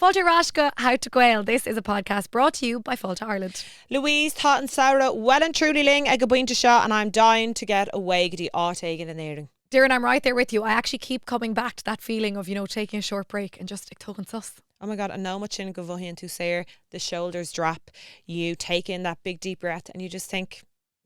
Fáilte ar ais go How to Gael. This is a podcast brought to you by Fáilte Ireland. Louise, Tá an samhradh well and truly linn ag an bpointe seo and I'm dying to get away go dtí áit éigin in Éirinn. Doireann, I'm right there with you. I actually keep coming back to that feeling of, you know, taking a short break and just ag tógaint sos. Oh my God, an nóiméad sin go mhothaíonn tú saor, the shoulders drop, you take in that big deep breath and you just think,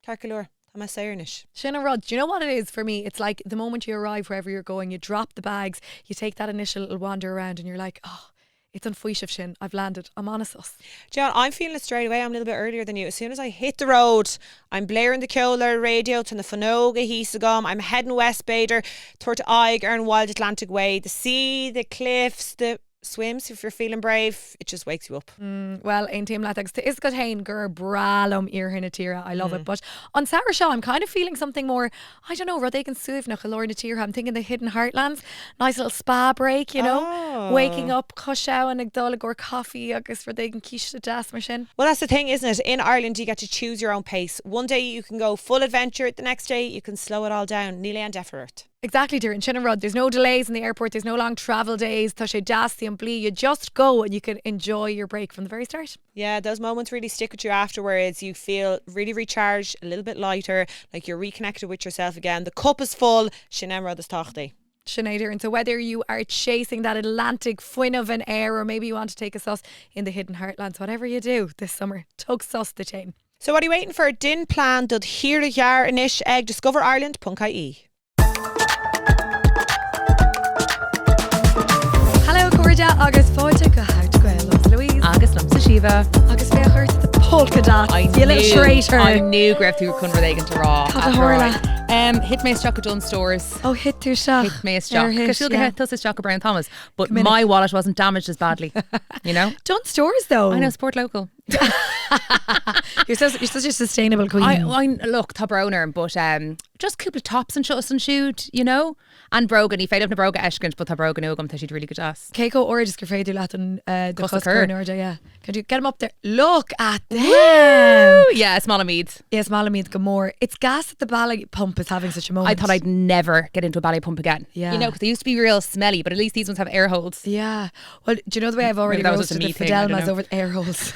ceart go leor, tá mé saor anois. Sin an rud. Do you know what it is for me? It's like the moment you arrive wherever you're going, you drop the bags, you take that initial little wander around and you're like, oh, it's an faoiseamh sin, I've landed, I'm on a sos. John, I'm feeling it straight away. I'm a little bit earlier than you. As soon as I hit the road, I'm blaring the ceol ar an raidió, tá na fuinneoga thíos agam, I'm heading west b'fhéidir, tabhairt aghaidh ar an Wild Atlantic Way, the sea, the cliffs, the swims if you're feeling brave, it just wakes you up. Bhuel, aontaím leat agus tá fhios agat féin gur breá liom iarthar na tíre, I love it, but an samhradh seo I'm kind of feeling something more, I don't know, rud éigin suaimhneach i lár na tíre, I'm thinking the hidden heartlands, nice little spa break, you know, oh. waking up cois abhann ag dul i gcomhair coffee agus rud éigin císte deas mar sin. Well, that's the thing, isn't it? In Ireland, you get to choose your own pace. One day you can go full adventure, the next day you can slow it all down. Níl aon deifir ort. Exactly, Doireann, sin an rud. There's no delays in the airport, there's no long travel days, tá sé deas, simplí, you just go and you can enjoy your break from the very start. Yeah, those moments really stick with you afterwards. You feel really recharged, a little bit lighter, like you're reconnected with yourself again. The cup is full, sin an rud is tábhachtaí. Sin é, Doireann. So whether you are chasing that Atlantic fuinneamh and air or maybe you want to take a sos in the hidden heartlands, whatever you do this summer, tóg sos duit féin. So what are you waiting for? Déan plean do shaoire ghearr anois ag discoverireland.ie. Hello cairde agus fáilte go How to Gael liomsa Louise. Agus liomsa Síomha. Agus féach ort the polka dots. I You little traitor. I knew go raibh tú chun rud éigin a rá. Cad a tharla? Um, thit mé isteach go Dunnes Stores. Oh, thit tú isteach. Thit mé isteach. Cosúil go thit tusa isteach go Brown Thomas, but my wallet wasn't damaged as badly, you know? Dunnes Stores though. I know, support local. You're, so, you're such a sustainable queen. I, I, look, tá brón orm, but um, just cúpla tops anseo is ansiúd, you know? And bróga, ní féidir na bróga a fheiscint, but tá bróga nua agam, tá siad really go deas. Cé chomh ard is gur féidir leat an uh, do Cos a chos a chur. chur in airde, yeah. Can you get them up there? Look at them! Woo! Yeah, is maith liom iad. Yeah, is maith liom iad go mór. It's gas that the ballet pump is having such a moment. I thought I'd never get into a ballet pump again. Yeah. You know, because they used to be real smelly, but at least these ones have air holes. Yeah. Well, do you know the way I've already Maybe that was just roasted a the me thing, I don't Fidelmas know. over the air holes?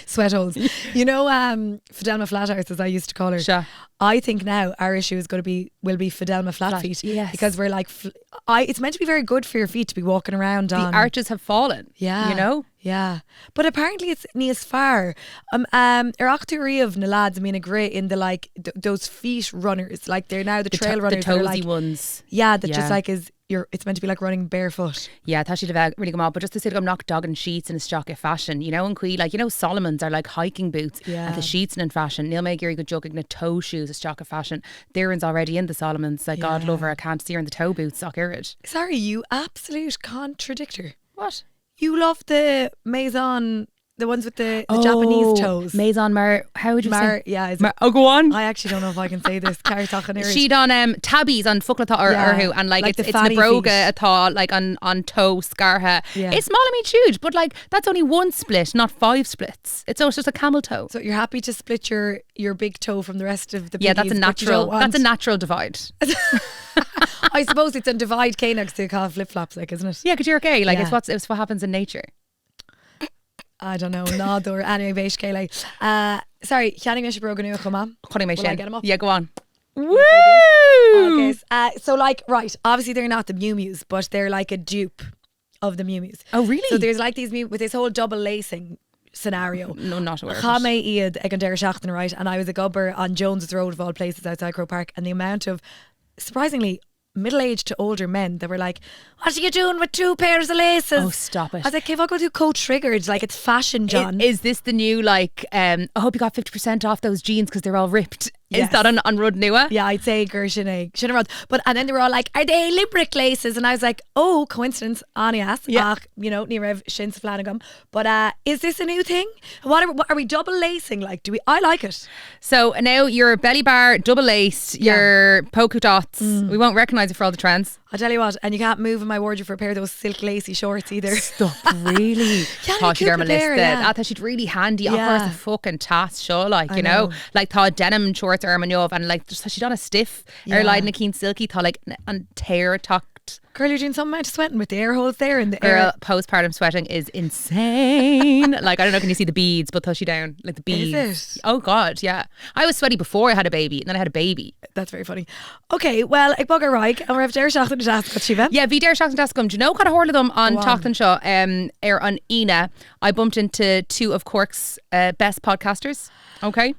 Sweat holes. You know, um, Fidelma Flat House, as I used to call her. Sure. I think now our issue is going to be will be Fidelma Flat, Flat, Feet. yes. Because we're like, fl- I. It's meant to be very good for your feet to be walking around The on. arches have fallen. Yeah. You know? Yeah. But apparently it's níos fearr. Um, um, ar fhaca tú riamh na lads a bhíonn ag rith in the like th- those feet runners like they're now the, The, trail to- the runners that are toesy like ones. yeah that just Yeah. like is you're it's meant to be like running barefoot. Yeah, tá siad a bheith really go maith, but just to say I'm nach dtagann siadsan isteach i fashion, you know, an chaoi, like, you know, Salomons are like hiking boots Yeah. and tá siadsan in fashion. Níl mé ag iarraidh go dtiocfaidh na toe shoes isteach i fashion. Doireann's already in the Salomons, like, God Yeah. love her, I can't see her in the toe boots ach oiread. Sorry, you absolute contradictor. What? You love the Maison, the ones with the, the Japanese toes. Oh, Maison Mar, how would you Mar, say? yeah, is Mar, oh, go on. I actually don't know if I can say this. Ceartach an oiread. Siad an um, tabbies an focal atá ar Yeah, orthu and like, like it's, the it's na fanny bróga feet. atá like an, an toe scartha. Yeah. Is maith liom iad siúd, but like that's only one split, not five splits. It's, it's just a camel toe. So you're happy to split your your big toe from the rest of the yeah, that's a biggies, but you don't natural. That's a want- natural divide. I suppose it's a divide céanna agus tú ag caitheamh flip flops, like, isn't it? Yeah, because you're okay. Like Yeah. it's what's it's what happens in nature. I don't know, nádúr. Anyway, pé scéal é. Uh, sorry, cheannaigh mise bróga nua chomh maith. Chonaic mé Will I sin. get 'em up? Yeah, go on. Woo! Agus, uh, so like, right, obviously they're not the Miu Mius, but they're like a dupe of the Miu Mius. Oh, really? So there's like these Miu, with this whole double lacing scenario. No, not aware of Chaith it. mé iad ag an deireadh seachtaine, right? And I was ag obair on Jones's Road of all places outside Croke Park, and the amount of surprisingly middle-aged to older men that were like, "What are you doing with two pairs of laces?" Oh, stop it. I was like, "Cé fáth go bhfuil tú chomh triggered? Like it's fashion, John." Is, is this the new like? Um, I hope you got 50% off those jeans because they're all ripped. Yes. Is that an, an rud nua? Yeah, I'd say gur sin é sin an rud. But and then they were all like, "Are they Limerick laces?" And I was like, "Oh, coincidence, an-deas." Yeah. Ach, you know, ní raibh sin sa phlean agam. But uh, is this a new thing? What are, what, are we double lacing? Like, do we? I like it. So now your belly bar double laced, Yeah. Mm. your polka dots. We won't recognise it for all the trends. I'll tell you what, and you can't move in my wardrobe for a pair of those silk lacy shorts either. Stop, really? Yeah, Tá siad ar mo cúpla pair, liosta. yeah. Ah, tá siad really handy. Yeah. Yeah. Ach, fucking teas seo, like, I you know? know. Like, tá denim shorts orm inniu and like, just, tá siad an-stiff Yeah. ar like na cinn silky, tá like, an tear tá sweat. Girl, you're doing some amount of sweating with the air holes there and the Girl, air. postpartum sweating is insane. like, I don't know, can you see the beads? But touch you down, like the beads. Is it? Oh God, yeah. I was sweaty before I had a baby, and then I had a baby. That's very funny. Okay, well, ag bogadh ar aghaidh, an raibh deireadh seachtaine deas agat, Síomha? Yeah, bhí deireadh seachtaine deas agam. Do you know cad a tharla dom an Go on. tseachtain seo um, ar an Aoine? I bumped into two of Cork's uh, best podcasters. Okay.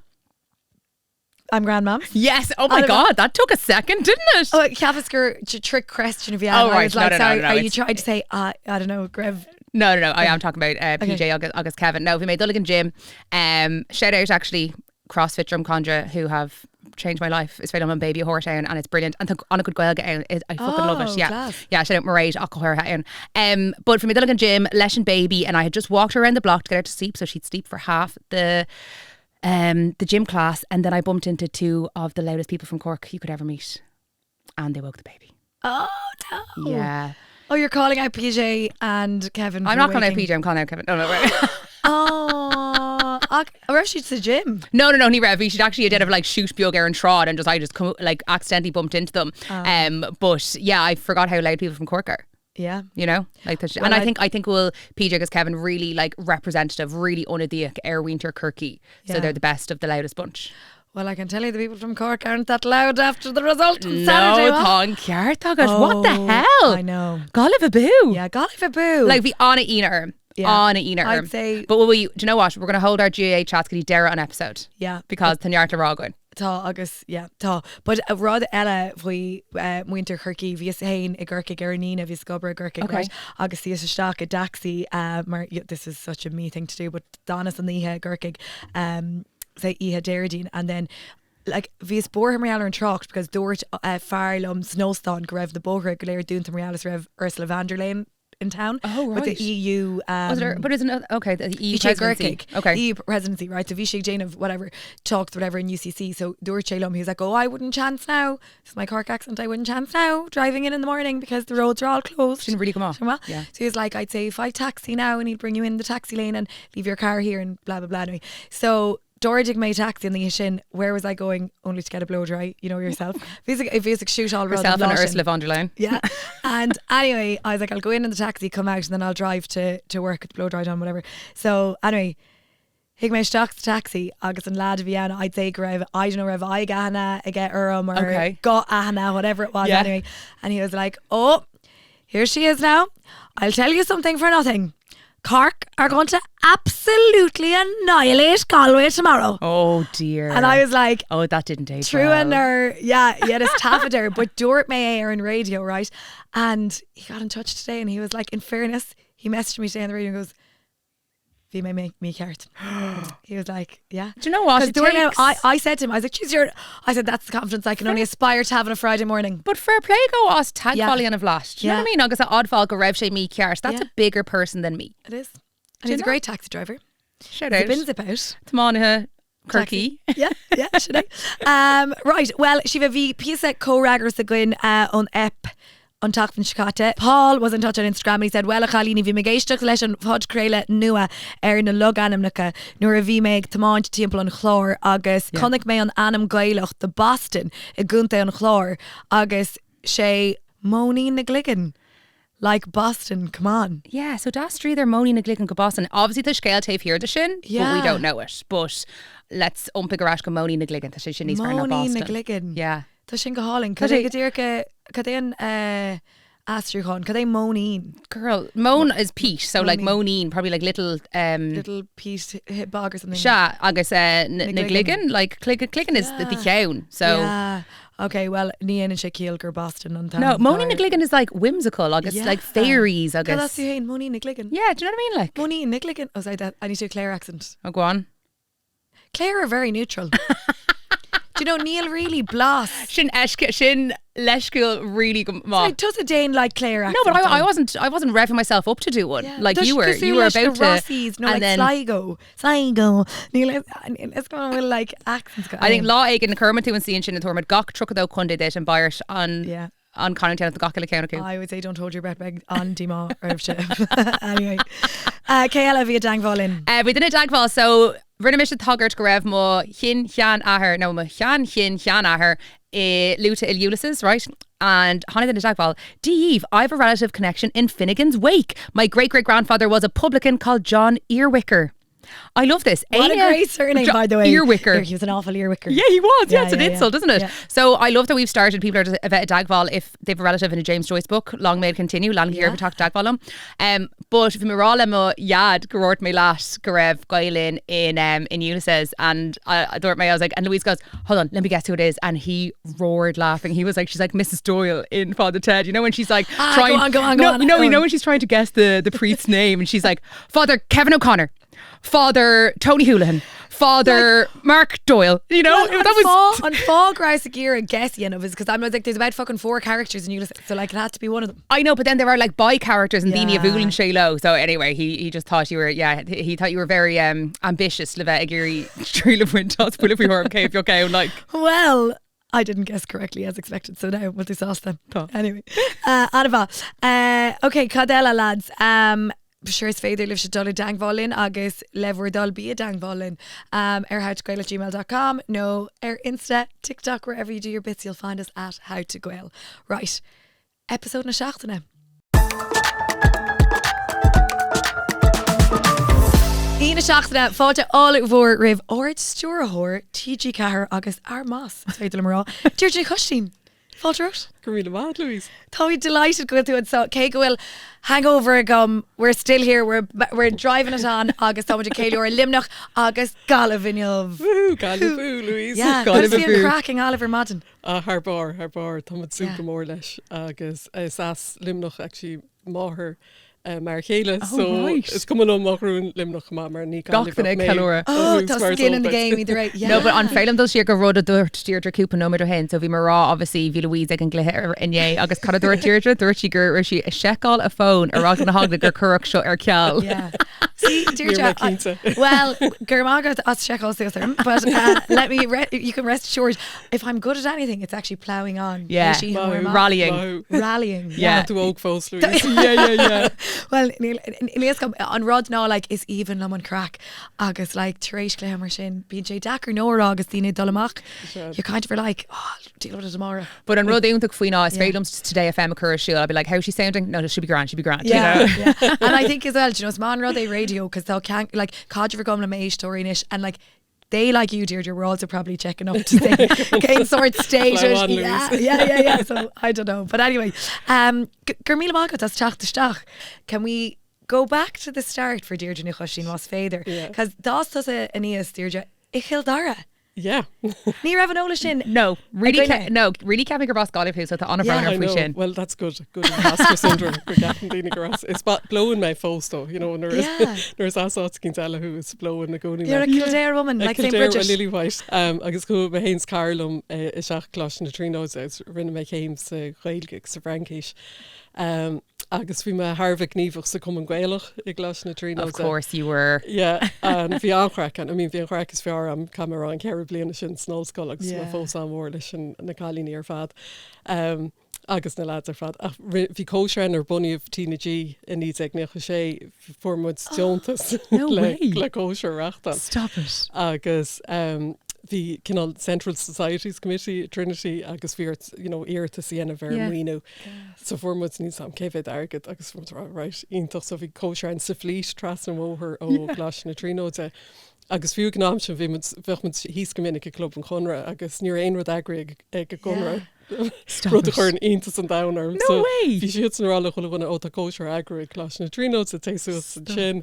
I'm grandmam. Yes. Oh my Oliver- God, that took a second, didn't it? Oh, cheapas gur trick question a bhí ann. Oh, I right. was No, like, no, no, sorry, no, no, are you it's- trying to say, uh, I don't know, Grev? No, no, no. I am talking about uh, PJ Okay. agus, agus Kevin. No, bhí mé ag dul ag an gym. Um, shout out actually CrossFit Drumcondra who have changed my life. Is féidir liom an baby a thabhairt ann and it's brilliant. And tá an-chuid Gaeilge ann. It- I fucking love Oh, it. Yeah. class. Yeah, shout out Mairead ach go háirithe ann. Um, but bhí mé ag dul ag an gym leis an baby and I had just walked her around the block to get her to sleep so she'd sleep for half the um, the gym class and then I bumped into two of the loudest people from Cork you could ever meet and they woke the baby. Oh, no. Yeah. Oh, you're calling out PJ and Kevin. I'm for not calling out waking- PJ, I'm calling out Kevin. No, no, wait. Oh, or she's the gym. No, no, no, ní raibh. Bhí siad actually ag déanamh like shoot beag ar an tsráid and just I just come, like accidentally bumped into them. Oh. Um, but yeah, I forgot how loud people from Cork are. Yeah. You know, like that's- Well, and I, I- think I think will PJ agus Kevin really like representative, really ionadaíoch ar mhuintir Chorcaí. So Yeah. they're the best of the loudest bunch. Well, I can tell you the people from Cork aren't that loud after the result on Saturday. No, what? tá an ceart agat. What the Oh, hell? I know. Gaillimh abú. Yeah, Gaillimh abú. Like bhí an-ionadh orm. Yeah. An-ionadh I'd orm. say- But will we, do you know what? We're going to hold our GAA chats go dtí deireadh an episode. Yeah. Because tá neart le rá againn. Tá agus yeah, tá. But uh, rud eile faoi uh, muintir Chorcaí bhíos féin i gCorcaigh ar an Aoine bhíos ag obair i gCorcaigh Okay. right? agus suíos isteach i dtaxi uh, mar yeah, this is such a me thing to do, but d'fhanas an oíche i gCorcaigh um, say oíche Déardaoin and then like bhíos buartha mar gheall ar an trácht because dúirt uh, fear liom san óstán go raibh na bóithre go léir dúnta mar gheall is raibh Ursula von der Leyen in town. Oh, With the right. EU um, Was there, but isn't okay, the EU Bhí sé presidency. Gurcaigh, Okay. EU presidency, right? So bhí sé ag déanamh whatever, talks, whatever in UCC. So dúirt sé liom, he was like, oh, I wouldn't chance now. This is my Cork accent. I wouldn't chance now driving in in the morning because the roads are all closed. Didn't really come off. Sin well. Yeah. So he was like, I'd say if I taxi now and he'd bring you in the taxi lane and leave your car here and blah, blah, blah. Anyway, so d'ordaigh mé taxi in the sin. Where was I going? Only to get a blow dry, you know yourself. Bhí bhí shoot all Herself and Ursula von der Leyen. Yeah. And anyway, I was like, I'll go in in the taxi, come out, and then I'll drive to, to work with the blow dry done, whatever. So anyway, Shuigh mé isteach sa taxi agus an lad a bhí ann, I'd say go raibh, I don't know, raibh aghaidh aithne aige orm or Okay. guth aithne, whatever it was Yeah. anyway. And he was like, oh, here she is now. I'll tell you something for nothing. Cork are going to absolutely annihilate Galway tomorrow. Oh dear. And I was like, Oh, that didn't age True well. and her, yeah, yeah, this taifead air, but dúirt mé é ar an radio, right? And he got in touch today and he was like, in fairness, he messaged me today on the radio and goes, Bhí mé mé mícheart. He was like, yeah. Do you know what? 'Cause It dúirt mé- takes- I, I said to him, I was like, "Jeez, you're, I said, that's the confidence I can only aspire to have on a Friday morning. But fair play go as tag Yeah. volley on a bhlast. Do you know Yeah. what I mean? Agus a admháil go raibh sé mícheart. That's Yeah. a bigger person than me. It is. And Do he's you a know? great taxi driver. Shout He's out. a bin zip out. Tiománaithe Chorcaí. Yeah, yeah, should I? Um, right, well, Síomha bhí píosa comhfhreagrais againn uh, ón aip an tseachtain seo caite. Paul was in touch on Instagram and he said, Well a chailíní bhí mé ag éisteacht leis an phodchraoladh nua ar na logainmneacha nuair a bhí mé ag tiomáint timpeall an Chláir agus Yeah. chonaic mé an ainm Gaelach do Boston i gContae an Chláir agus sé Móinín na gCloigeann. Like Boston, come on. Yeah, so d'aistrigh Móinín na gCloigeann go Boston. Obviously tá scéal taobh thiar de sin, but we Yeah. don't know it. But let's iompaigh ar ais go Móinín na gCloigeann. Tá sé sin níos fearr ná Móinín na Boston. gCloigeann. Yeah. Tá sin go hálainn. Tá Cad é sé- go díreach cad é an eh, aistriúchán, cad é móinín? Girl, Moan is peat, so like Móinín. Móinín, probably like little um Little peat hit bog or something. Sea, agus uh, na Na na gcloigeann. gcloigeann, like cloig- cloigeann is the, the cheann. So Yeah. Okay, well, ní dhéanann sé ciall gur Boston an no, t-ainm Móinín na atá air. gcloigeann is like whimsical, agus Yeah. like fairies, Cad agus as tú féin, Móinín na gcloigeann. yeah, do you know what I mean? Like, Móinín na gcloigeann. Oh, sorry, that, I need to do a Clare accent. oh, go on. Clare are very neutral. Do you know, níl really blas. Sin eisce, sin leithscéal really go Sorry, maith. does a Dane like Clare No, accent? but I, I though? wasn't. I wasn't revving myself up to do one Yeah. like Does you were. cosúil You were leis na about to. Rossies, no, and like then Sligo. Sligo. Níl is go bhfuil like accents go I think lá éigin chuirfidh tú an suíon sin an tuairmid gach 32 contae duit an beir an Yeah. an canúint de gach uile ceann acu. I would say don't hold your breath beidh an-díomá oraibhse. Anyway. Uh, cé eile a bhí i dteagmháil linn? Uh, bhí duine i dteagmháil so rinne mise tagairt go raibh mo shin sheanathair nó mo shean shin sheanathair i luaite in Ulysses, right? And tháinig duine i dteagmháil, Dia dhaoibh, I've a relative connection in Finnegans Wake. My great-great-grandfather was a publican called John Earwicker. I love this. What a great surname, by the way. Earwicker. He was an awful earwicker. Yeah, he was. Yeah, yeah it's an yeah, insult, yeah. isn't it? Yeah. So I love that we've started. People are a bheith i dteagmháil if they've a relative in a James Joyce book. Long may it continue. Lean yeah. teacht i dteagmháil liom. Um, but bhí mé ag rá le mo dhaid gur dhúirt mé leat go raibh gaol linn in um, in Ulysses and I, dúirt mé I was like and Louise goes hold on let me guess who it is and he roared laughing he was like she's like Mrs Doyle in Father Ted you know when she's like ah, trying go on, go on, go no, on, no go you know on. when she's trying to guess the the priest's name and she's like Father Kevin O'Connor Father Tony Holohan Father like, Mark Doyle you know well, that was an fáth go rabhas ag iarraidh guess a dhéanamh is because I'm like there's about fucking four characters in Ulysses so like it had to be one of them I know but then there are like bi characters and yeah. daoine a bhuaileann sé leo so anyway he he just thought you were yeah he thought you were very um ambitious le bheith ag iarraidh triail a bhaint as buille faoi thuairim cé a bheadh ann like well I didn't guess correctly as expected so now we'll do sásta Tá. anyway uh, an-mhaith uh, ok cad eile lads um, Sure is féidir libhse dul i dteagmháil linn agus le bhur dtoil bí i dteagmháil linn um, ar howtogael@gmail.com nó ar Insta, TikTok, wherever you do your bits you'll find us at howtogael. Right, episode na seachtaine. Aoi na seachtaine, fáilte ollmhór roimh Ard-Stiúrthóir TG4 agus ár mboss, is féidir liom a rá, Deirdre Ní Choistín. Fáilte romhat. Go raibh míle maith, Louise. Táimid delighted go bhfuil tú anseo, cé go bhfuil hangover agam, we're still here, we're, we're driving it on agus táimid ag ceiliúradh Luimneach agus Gaillimh inniu. Woohoo, Gaillimh abú, Louise. Yeah, Gaillimh conas bhí an abú. craic i nGaillimh ar maidin? Ah, thar barr, thar barr. Tá muid ag súil Yeah. go mór leis agus is as Luimneach actually máthair m'fhear chéile Oh, so right. is cuma liom má ghnóthaíonn Luimneach chomh maith mar ní Gach Gaillimh duine ach ag mé. ceiliúradh. Oh, Who's tá mar skin in the dóibh. game either way. Yeah. No, but an féidir liom dul siar go rud a dúirt Deirdre cúpla nóiméad ó shin, so bhí mé ag rá obviously bhí Louise ag an gcluiche ar inné agus cad a dúirt Deirdre? Dúirt sí go raibh sí ag seiceáil a fón ar eagla na heagla gur cuireadh seo ar ceal. Yeah. See, Deirdre, Níl mé cinnte. well, go raibh maith agat as seiceáil suas orm, but uh, let me re you can rest assured if I'm good at anything, it's actually ploughing on. Yeah. Tá sí Maith thú, Rallying. maith thú. Rallying. Yeah. Tá tú óg fós, Louise. Yeah, yeah, yeah. Well, níl níl a fhios agam, an rud ná like is aoibhinn liom an craic agus like tar éis cluiche mar sin bíonn sé deacair no a rá agus daoine ag dul amach. You kind of are like, oh, I'll deal with it tomorrow. But an rud iontach faoi ná is Yeah. féidir liom Today FM a chur ar siúl. I'll be like, how's she sounding? No, she'll be grand, she'll be grand. You Yeah, know? yeah. And I think as well, do you know, is maith an rud é radio because tá can like caidreamh agam le m'éisteoirí anois and like they like you Deirdre were also probably checking up to see cén sort state Plough on, yeah, Louise. yeah, yeah, yeah. So I don't know. But anyway, um, go raibh míle maith agat as teacht isteach. Can we go back to the start for Deirdre Ní Choistín más féidir? Yeah. Cos d'fhás tusa aníos Deirdre i Chill Dara. Yeah. Ní raibh an eolas sin No, really, Againne. no, really ceapaim gurb as Gaillimh thú, so tá an-bhrón Yeah. orm I faoi know. sin. Well, that's good. Good imposter syndrome go gceapann daoine gur as. Is blown mé fós though, you know, nuair Yeah. nuair is as áit eicínt eile thú is blown i gcónaí You're a mé. Kildare woman, A like St Kildare Bridget. Lily White. Um, agus chuaigh mé féin is cara liom eh, isteach Coláiste na Tríonóide agus rinne mé céim sa Ghaeilge agus sa Fhraincis. Um, agus bhí mé thar a bheith gníomhach sa Cumann Gaelach i gColáiste na Tríonóide. Of course you were. Yeah, and bhí an-chraic ann. I mean, bhí an chraic is fearr agam caithfidh mé a rá an ceithre bliana sin san ollscoil agus Yeah. mé fós an-mhór leis an, na cailíní ar fad. Um, agus na lads ar fad. Ach bhí cóisir ann nuair bunaíodh TnaG i 1996, fuair muid deontas No le, way. le cóisir a reáchtáil. Stop it. Agus um, bhí cineál Central Societies Committee Trinity agus bhí ort you know, iarratas a dhéanamh ar Yeah. maoiniú. So fuair muid níl a fhios agam cé mhéad airgead agus fuair muid rá, right, iontach so bhí cóisir ann sa Fleet trasna an bhóthair ó Choláiste na Tríonóide. Agus fiú ag an am sin bhí muid bheadh muid thíos go minic i gClub an Chonradh agus ní raibh aon rud eagraithe ag an gConradh. Stop Rud a it. chuireann iontas an domhain orm. No So way! bhí siadsan ag rá le chuile dhuine ó tá cóisir eagraithe ag Coláiste na Tríonóide téigh suas ansin.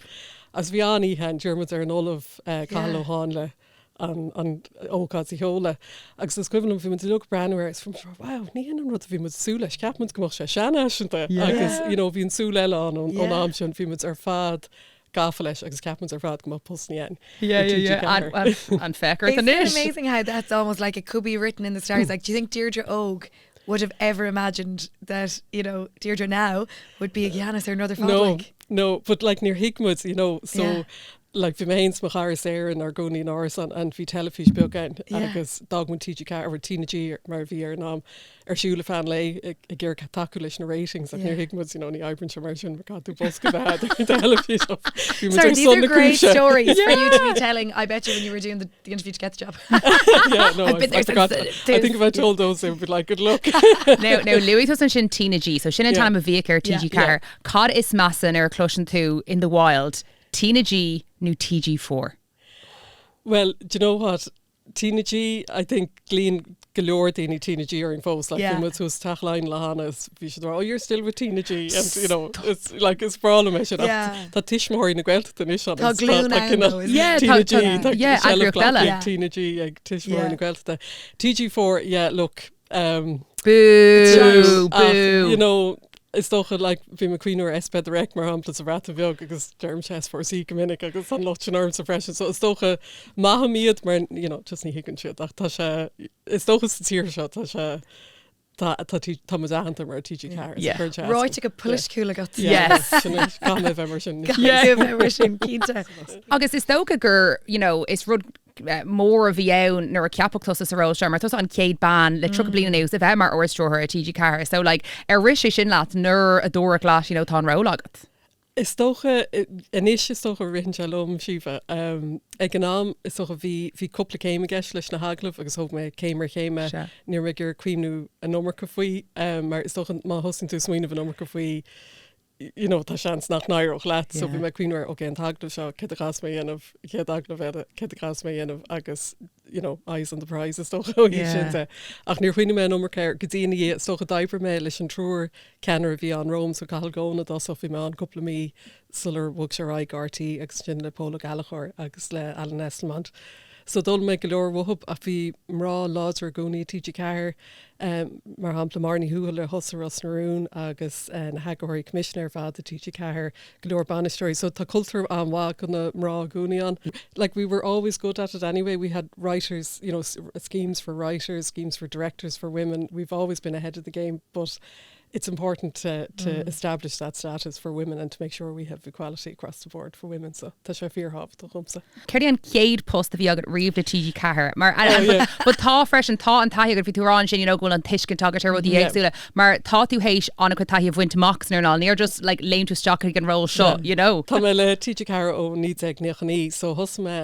Agus bhí an-oíche ann, d'iarr muid ar an Ollamh eh, Cathal Yeah. Ó Háinle an an ócáid a sheoladh. Agus is cuimhin liom bhí muid uilig ag breathnú air agus bhí muid ag rá, wow, ní hin an rud a bhí muid ag súil leis. Cheap muid go mbeadh sé seanfhaiseanta agus you know bhí an súil eile ann ón ón am sin, bhí muid ar fad gafa leis agus cheap muid ar fad go mbeadh postanna againn Yeah, i yeah, yeah. TG4. An, an, an féach ort Isn't it anois. amazing how that's almost like it could be written in the stars? Like, do you think Deirdre Óg would have ever imagined that, you know, Deirdre now would be a Giannis or another No, Fadlik? no, but like níor thuig muid, you know, so Yeah. Like bhí mé féin 's mo chara Sarah inár gcónaí in árasán and bhí teilifís beag againn agus d'fhág muid TG4, or TnaG mar a bhí ar an am, ar siúl ar feadh an lae ag ag iarraidh tacú leis na ratings ach níor thuig muid, you know, ní oibríonn sé mar sin mar caithfidh tú bosca a bheith agat ar an teilifís ach bhí muid Sorry, ar these son are na great cúise. stories for you to be telling, I bet you when you were doing the, the interview to get the job. Yeah, no, I've I, been there I since forgot. the I think if I told those they would be like, good luck. Now, now luaigh tusa ansin TnaG, so sin an Yeah. t-ainm a bhíodh ar TG4. Yeah. Cad is measa nuair a chloiseann tú in the wild, TnaG nó TG4? Well, do you know what? TnaG, I think glaonn go leor daoine TnaG orainn fós. Like, Yeah. bhí muid thuas Teach Laighean le Hannah is bhí siad oh, you're still with TnaG and you know, it's like is breá liom é sin. Ach Yeah. Tá tuismitheoirí na Gaeltachta anois ann. Tá is glún tá ann cineál though, isn't Yeah, tá- TnaG, tá- tá yeah, seilbh eagraíocht glactha eile. ag Yeah. TnaG ag tuismitheoirí Yeah. na Gaeltachta. TG4, yeah, look, um, Boo! Ach, Boo! you know, is dócha like bhí mé ag cuimhneamh ar SB Direct mar shampla sa Bhreatain Bheag agus deirimse S4C go minic agus an lucht sin ormsa freisin so is dócha maithim iad mar you know, just ní thuigeann siad ach tá sé is dócha sa tír seo tá sé tá tá T- tá muid aitheanta mar TG4 Yeah. cuireann sé as Ráite dom. go polaitiúil agat. Yeah. Yes. Sin é, caithfidh mé bheith mar sin. Yeah. Bheith mar sin, cinnte. Agus is dócha gur, you know, is rud mór a bhí ann nuair a ceapadh tusa sa ról seo, mar tusa an chéad bean le 30 bliain anuas a bheith mar Ardstiúrthóir ar TG4. So like, ar rith sé sin leat nuair a dúradh leat, you know, tá an ról agat? Is dócha, anois is dócha ritheann sé liom, Síomha. Ag an am is dócha bhí, bhí cúpla céim i gceist leis na hagallaimh agus thóg mé céim ar chéim é. Sea. Ní raibh mé ag iarraidh cuimhniú an iomarca faoi mar is dócha má thosaíonn tú ag smaoineamh an iomarca faoi, you know, tá seans nach n-éireodh leat. So bhí mé ag cuimhniú ar, ok, an t-agallamh seo, céard a chaithfeas mé a dhéanamh, an chéad agallamh eile, céard a chaithfeas mé a dhéanamh agus, you know, eyes on the prize is dócha ó thaobh sin de. Ach níor chuimhnigh mé an iomarca air go dtí ina dhiaidh. Is dócha d'oibrigh mé leis an triúr ceannaire a bhí ann romham, so Cathal Goan i dtosach, bhí mé ann cúpla mí sular bhog sé ar aghaidh go RTÉ agus ansin le Pól Ó Gallchóir agus le Alan Esslemont. So d'fhoghlaim mé go leor uathub ach bhí mná láidre i gcónaí i TG4. Mar shampla, Máire Ní Thuathail a thosaigh Ros na Rún agus na heagarthóirí coimisinéir ar fad i TG4, go leor bainisteoirí. So tá cultúr an-mhaith do na mná i gcónaí ann. Like we were always good at it anyway. We had writers, you know, schemes for writers, schemes for directors for women. We've always been ahead of the game, but it's important to, to mm. establish that status for women and to make sure we have equality across the board for women. So tá sé fíorthábhachtach domsa. Céard é an chéad post a bhí agat riamh le TG4? Mar Oh, yeah. but tá freisin tá an taithí agat bhí tú ag rá ansin you know, go bhfuil an tuiscint agat ar rudaí Yeah. éagsúla mar tá tú théis an-chuid taithí a bhaint amach san earnáil níor just like léim tú isteach chuig an ról seo you know. Tá mé le TG4 ó 1999 so thosaigh mé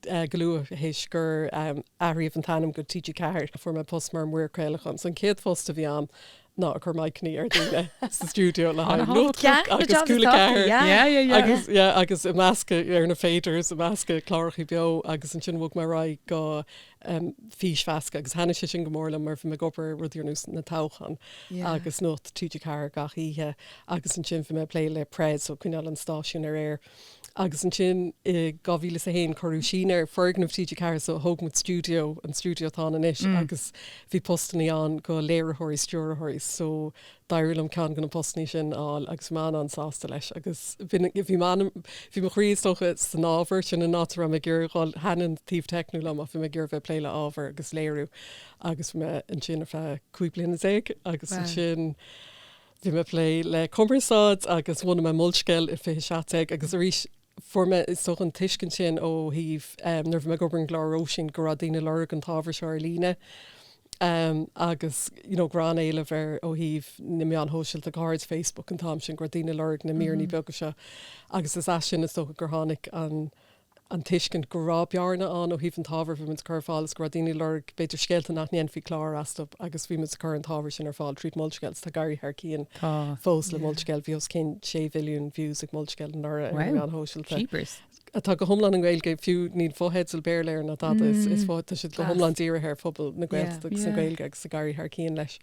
eh, go luath théis gur um, athraíodh an t-ainm go TG4 fuair mé post mar mhaor craolacháin. So an chéad phost a bhí ann ná ag cur miceanna ar dhaoine sa stiúideo le haghaidh Nuacht agus Cúla 4. Yeah, yeah, yeah. Agus, yeah, agus ag meascadh ar na faders, ag meascadh cláracha beo agus ansin bhog mé ar aghaidh go um, físmheascadh agus thaitnigh sé sin go mór liom mar bhí mé ag obair ar rudaí ar nós na toghcháin Yeah. agus Nuacht TG4 gach oíche agus ansin bhí mé ag plé le press so coinneáil an stáisiún ar aer. Agus ansin i 2001 cuireadh síneadh ar foirgneamh TG4 so thóg muid stiúideo, an stiúideo atá ann anois agus bhí postannaí ann go léiritheoirí, stiúrthóirí so d'éirigh liom ceann de na postannaí sin a fháil agus bhí mé an-an-sásta leis agus bhí bhí m'anam, bhí mo chroí is dócha san ábhar, sin an áit a raibh mé ag iarraidh dhul, thaitin an taobh teicniúil liom ach bhí mé ag iarraidh bheith ag plé le ábhar agus léiriú agus bhí mé ansin ar feadh 15 bliana agus ansin Bhí mé ag plé le cumarsáid agus bhunaigh mé Molscéal i 2017 agus arís fuair mé is dócha an tuiscint sin ó thaobh nuair a bhí mé ag obair ar an gclár Róisín go raibh daoine ag lorg an t-ábhar seo ar líne agus you know go raibh an-éileamh air ó thaobh na meáin shóisialta go háirid Facebook an t-am sin go raibh daoine ag lorg na míreanna beaga seo agus is as sin is dócha gur tháinig an an tuiscint go raibh bearna ann ó thaobh an t-ábhar a bhí muid ag cur ar fáil is go raibh daoine ag lorg b'fhéidir scéalta nach ndéanfaí clár astu agus bhí muid ag cur an t-ábhar sin ar fáil tríd Molscéal. Tá ag éirí thar cionn fós le Molscéal. Bhí os cionn 6 mhilliún views ag Molscéal anuraidh ar na meáin shóisialta. Jeepers. Atá go hiomlán i nGaeilge, fiú níl fotheidil Béarla air ná tada, is tá siad go hiomlán dírithe ar phobal na Gaeltachta agus na Gaeilge agus ag éirí thar cionn leis.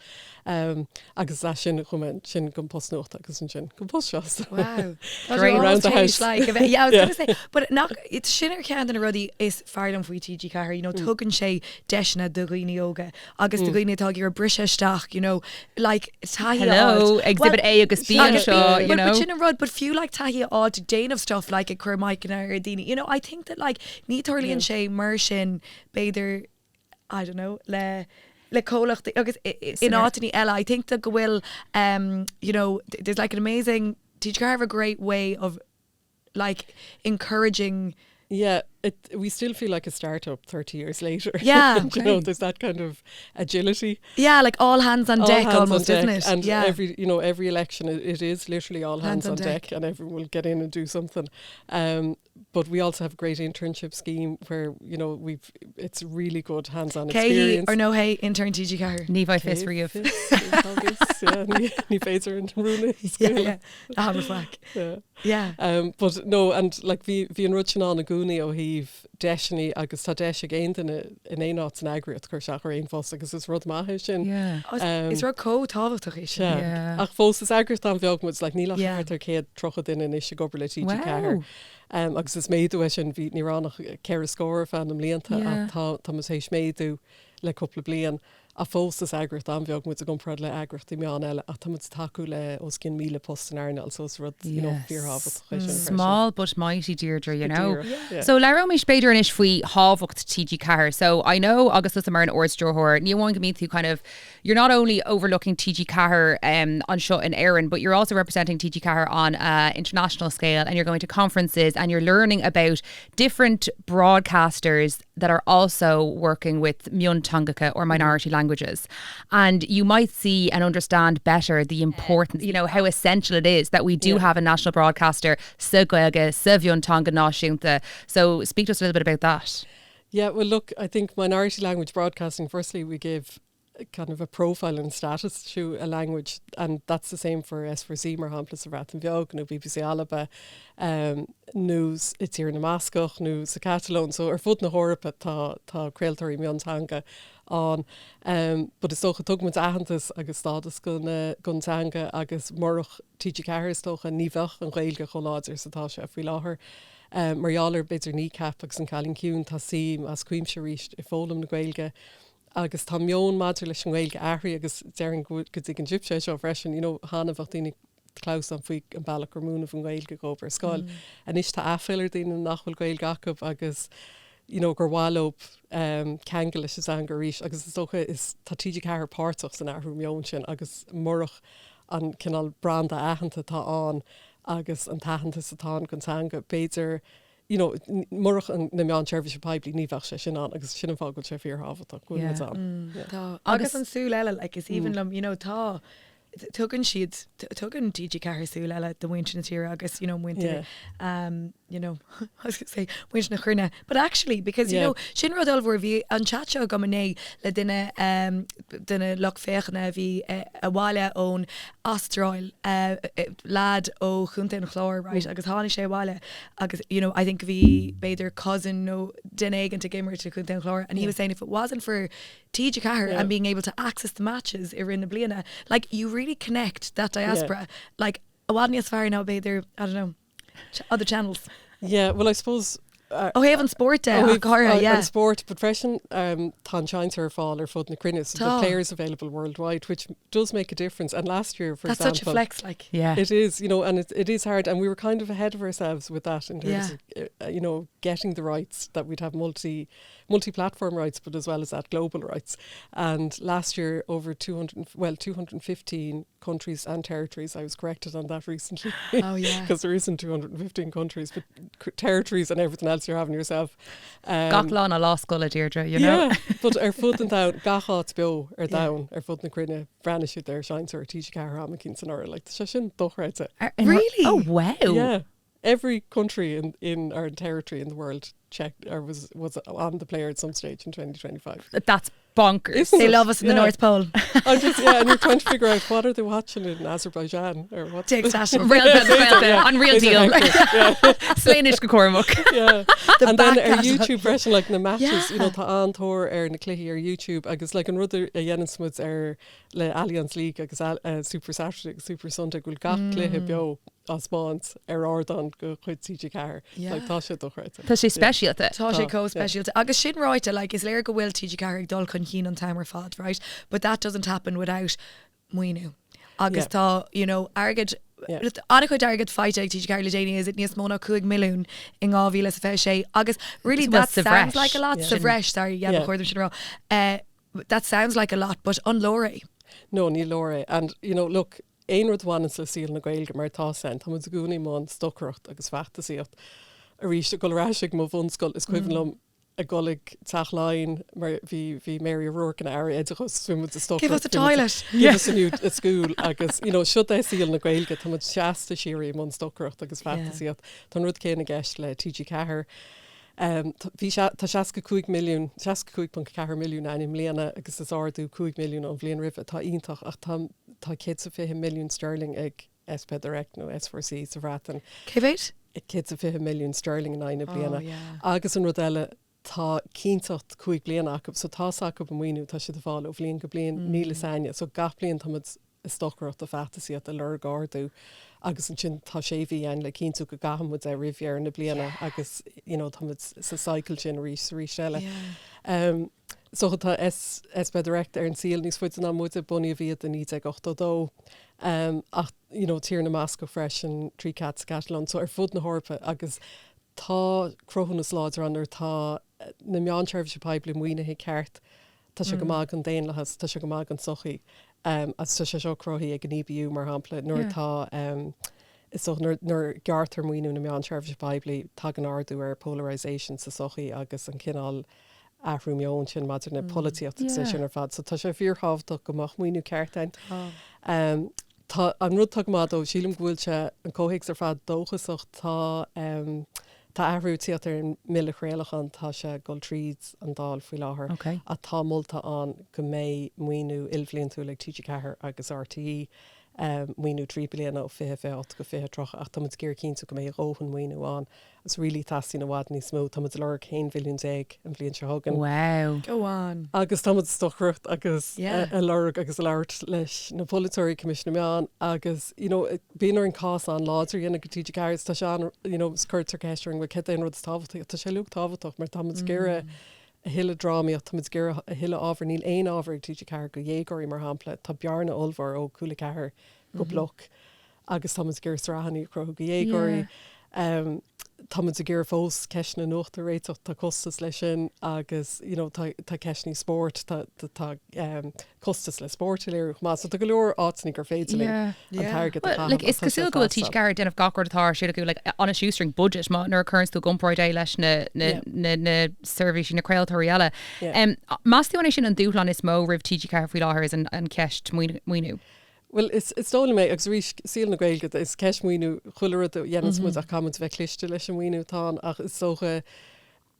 Agus as sin chuaigh mé ansin go an post nuachta agus ansin go an post seo. So. Wow. Great. Round the house. Like, a bheith- yeah, I was gonna say, but nach, it's sin ar cheann de na rudaí is fearr liom faoi TG4, you know, tugann sé deiseanna do dhaoine óga agus do dhaoine atá ag iarraidh briseadh isteach, you know, like taithí a Hello, fháilt. Exhibit Well, A agus B agus B, anseo, you but, know. but sin an rud, but fiú like taithí a fháilt déanamh stuff like ag cur miceanna ar daoine, you know, I think that like ní tarlaíonn sé mar sin b'fhéidir I don't know, le le comhlachtaí agus in áiteanna eile. I think that go bhfuil um, you know, there's like an amazing TG4 have a great way of like encouraging Yeah, it, we still feel like a startup 30 years later. Yeah, you know, there's that kind of agility. Yeah, like all hands on all deck hands on almost, deck, isn't it? And yeah. every you know every election it, it is literally all hands, on, deck. and everyone will get in and do something. Um, but we also have a great internship scheme where you know we've it's really good hands-on Cé experience. or no hey intern TG Ceathair. Ní bheidh fios riamh. Ní féidir an rún Yeah, yeah. Ah, faic. Yeah. Yeah. Um, but no, and like bhí bhí an rud sin ann i gcónaí ó thaobh deiseanna agus tá deis ag aon duine in aon áit san eagraíocht cur isteach ar aon phost agus is rud maith é sin. Yeah. Oh, is- Um, is rud chomh tábhachtach é sin. Sea. Yeah. Ach fós is eagraíocht an-bheag muid, like, níl ach Yeah. thart ar 130 duine anois ag obair le TG4. Wow. Um, agus is méadú é sin bhí ní raibh ach ceithre scór ar feadh na mblianta Yeah. ach tá tá muid théis méadú le cúpla bliain. Ach fós is eagraíocht an-bheag muid i gcomparáid le eagraíochtaí meán eile ach tá muid ag tacú le os cionn 1,000 post san earnáil so is rud you know, Yes. fíorthábhachtach é sin freisin. Small but mighty Deirdre, you know. Díreach, yeah. So labhróimis b'fhéidir anois faoi thábhacht TG4. So I know agus tusa mar an Ardstiúrthóir, ní amháin go mbíonn tú kind of you're not only overlooking TG4 um, anseo in Éirinn, but you're also representing TG4 on uh, international scale and you're going to conferences and you're learning about different broadcasters that are also working with mionteangacha or minority languages. And you might see and understand better the importance, you know, how essential it is that we do have a national broadcaster, sa Ghaeilge, sa mhionteanga náisiúnta. So speak to us a little bit about that. Yeah, well, look, I think minority language broadcasting, firstly, we give kind of a profile and status to a language and that's the same for S4C mar shampla sa Bhreatain Bheag nó BBC Alba um, nó i dTír na mBascach nó sa Catalóin so ar fud na hEorpa tá tá craoltóirí mionteanga ann um, but is dócha tugann muid aitheantas agus stádas don don teanga agus murach TG4 is dócha ní bheadh an Ghaeilge chomh láidir is atá sé faoi láthair. Um, mar gheall ar b'fhéidir Kneecap agus an Cailín Ciúin tá suim as cuimse arís i bhfoghlaim na Gaeilge agus tá meon maidir leis an nGaeilge athraithe agus déarfainn go dtuigeann sibhse é seo freisin, you know, cheana bheadh daoine ag clamhsán faoi an bealach gur múineadh an Ghaeilge dóibh ar scoil. Anois tá aiféala ar daoine nach bhfuil Gaeilge acu agus you know, gur mhaith leo um, ceangal leis an teanga arís agus is dócha is tá TG4 páirteach san athrú meoin sin agus murach an cineál branda aitheanta atá ann agus an t-aitheantas atá ann don teanga, b'fhéidir you know, murach na meáin seirbhíse poiblí ní bheadh sé sin ann agus sin an fáth go bhfuil sé fíorthábhachtach go bhfuil muid ann. Mm, tá. Agus an súil eile, like, is aoibhinn liom, you know, tá tugann siad tugann TG4 súil eile do mhuintir na tíre agus you know muintir um, you know I was gonna say muintir na cruinne but actually because you know sin rud ollmhór bhí an chat seo agam inné le duine um, duine lucht féachana a bhí uh, abhaile ón Astráil uh, lad ó Chontae an Chláir right agus tháinig sé abhaile agus you know I think bhí b'fhéidir cousin nó duine éigin ag imirt i Contae an Chláir and he was saying if it wasn't for TG4 and being able to access the matches i rith na bliana like you really connect that diaspora like i bhfad níos fearr ná b'fhéidir I don't know other channels. Yeah, well I suppose Ó thaobh an spóirt de, ach go háirithe, yeah. An spórt, but freisin um, tá an seinnteoir ar fáil ar fud na cruinne, so the players available worldwide, which does make a difference. And last year, for That's example, such a flex, like. Yeah. It is, you know, and it, it is hard. And we were kind of ahead of ourselves with that in terms of, uh, you know, getting the rights that we'd have multi multi-platform rights, but as well as that global rights. And last year, over 200, well, 215 countries and territories. I was corrected on that recently. Oh yeah. Because there isn't 215 countries, but territories and everything else you're having yourself. Um, Gach lá ina lá scoile Deirdre, you know? Yeah, but ar fud an domhain, gach áit beo ar domhan, ar fud na cruinne, bhreathnaigh siad ar Seinnteoir TG4 am eicínt anuraidh, like, tá sé sin dochreidte. Really? Oh wow. Yeah. Every country in, in our territory in the world checked or was was on the player at some stage in 2025. That's bonkers. Isn't They it? love us in the Yeah. North Pole. I'm just yeah, and you're trying to figure out what are they watching in Azerbaijan or what Take that. Real deal, unreal deal. Slanish go cúramach. yeah. The and then back ar catalogue. YouTube freisin like na matches, you know, Yeah. tá an-tóir ar na cluichí ar YouTube agus like an rud a dhéanann muid ar le Allianz League agus uh, Super Saturday agus Super Sunday go bhfuil gach cluiche beo á 'speáint ar ardán de chuid TG4. Like, tá sé dochreidte. Tá sé speisialta. Tá sé Tá, chomh speisialta. Agus sin ráite, like, is léir go bhfuil TG4 ag dul chun cinn an t-am ar fad, right? But that doesn't happen without maoiniú. Agus Yeah. tá, you know, airgead, Yeah. an-chuid airgead faighte ag TG4 le déanaí, is it níos mó ná 5 milliún in 2026 agus really Well, that sa sounds bhreis. like a lot, sa Yeah. bhreis, sorry, yeah, ba Yeah. chóir dom sin a rá. Uh, that sounds like a lot, but an leor é? No, ní leor é. And, you know, look, aon rud a bhaineanns le saol na Gaeilge mar atá ann, tá muid i gcónaí i mbun stocaireacht agus feachtasaíocht. Arís, ag dul ar ais ag mo bhunscoil, is cuimhin liom ag dul ag Teach Laighean mar bhí bhí Mary O'Rourke ina Aire Oideachais, bhí muid ag Give us stocaireacht, a bhí muid toilet! Give us a new a school agus you know siod é saol na Gaeilge, tá muid seasta síoraí i mbun stocaireacht agus feachtasaíocht. Tá an rud céanna i gceist le TG4. Bhí sé, tá 65 milliún, 65.4 milliún ann i mbliana agus is ardú 5 milliún ón bhliain roimhe atá iontach ach tá, tá 120 milliún sterling ag S4 Direct nó S4C sa Bhreatain. Cé mhéad? 120 milliún sterling in aghaidh na bliana. Agus an rud eile, tá cinnteacht 5 bliana acu so tá's acu an maoiniú atá siad a fháil ó bhliain go bliain, níl fhios a'inne. So gach bliain tá muid ag stocaireacht ag feachtasaíocht ag lorg ardú agus ansin tá sé mhí ann le cinntiú go gcaithfidh muid é roimh dheireadh na bliana agus you know tá muid sa cycle sin arís is arís eile. Um, so tá S S4 Direct ar an saol níos faide ná muide, bunaíodh iad i 1982 um, ach you know, Tír na mBascach freisin, 3CAT sa Chatalóin, so ar fud na hEorpa agus tá cruthúnas láidir ann nuair atá na meáin seirbhíse poiblí maoinithe ceart Tá sé go maith don daonlathas, tá sé go maith don tsochaí. Agus tá sé seo cruthaithe ag an EBU, mar shampla, nuair atá, is dócha, nuair, nuair a gearrtar maoiniú na meán seirbhíse poiblí, tagann ardú ar polarisation sa tsochaí agus an cineál athrú meoin sin maidir le polaitíocht agus é sin ar fad. So tá sé fíorthábhachtach go mbeadh maoiniú ceart ann. Tá, an rud atá go maith dó, sílim go bhfuil sé, an comhthéacs ar fad dóchasach, tá, tá athrú ag tíocht ar an mBille Craolacháin, tá sé ag dul tríd an Dáil faoi láthair ach tá molta ann go mbeidh maoiniú ilbhliantúil ag TG4 agus RTÉ, maoiniú 3 bliana ó 2028 go 2030 ach tá muid ag iarraidh cinntiú go mbeidh a dhóthain maoiniú ann. Is really teastaíonn i bhfad níos mó. Tá muid ag lorg 11 mhilliún an bhliain seo chugainn. Wow. Go on. Agus tá muid ag stocaireacht agus ag lorg agus ag labhairt leis na polaiteoirí, Coimisiún na Meán agus you know bíonn orainn cás an-láidir a dhéanamh do TG4 is tá sé an you know is cuirtear ceist orainn bhuel céard é an rud is tábhachtaí? Tá sé uilig tábhachtach mar tá muid ag iarraidh a thuilleadh drámaíocht, tá muid ag iarraidh a thuilleadh ábhair, níl aon ábhar ag TG4 do dhéagóirí mar shampla, tá bearna ollmhór ó Cúla 4 go Bloc. agus tá muid ag iarraidh sraitheanna a chruthú do dhéagóirí. Tá muid ag iarraidh fós ceisteanna nuachta a réiteach, tá costas leis sin agus you know tá tá ceisteanna spóirt, tá tá costas le spórt a léiriú chomh maith. So tá go leor áiteanna gur féidir linn an t-airgead a chaitheamh. Like is cosúil go bhfuil TG4 ag déanamh gach rud atá ar siúl acu like on a shoestring budget má nuair a chuireann tú i gcomparáid é leis na na na na seirbhísí na craoltóirí eile. Meas tú an é sin an dúshlán is mó roimh TG4 faoi láthair is an an cheist maoiniú? Bhuel, is dóigh liom é, agus arís, saol na Gaeilge, is ceist maoiniú chuile rud a dhéananns muid ach caithfidh muid a bheith cliste leis an mhaoiniú atá ann ach is dócha,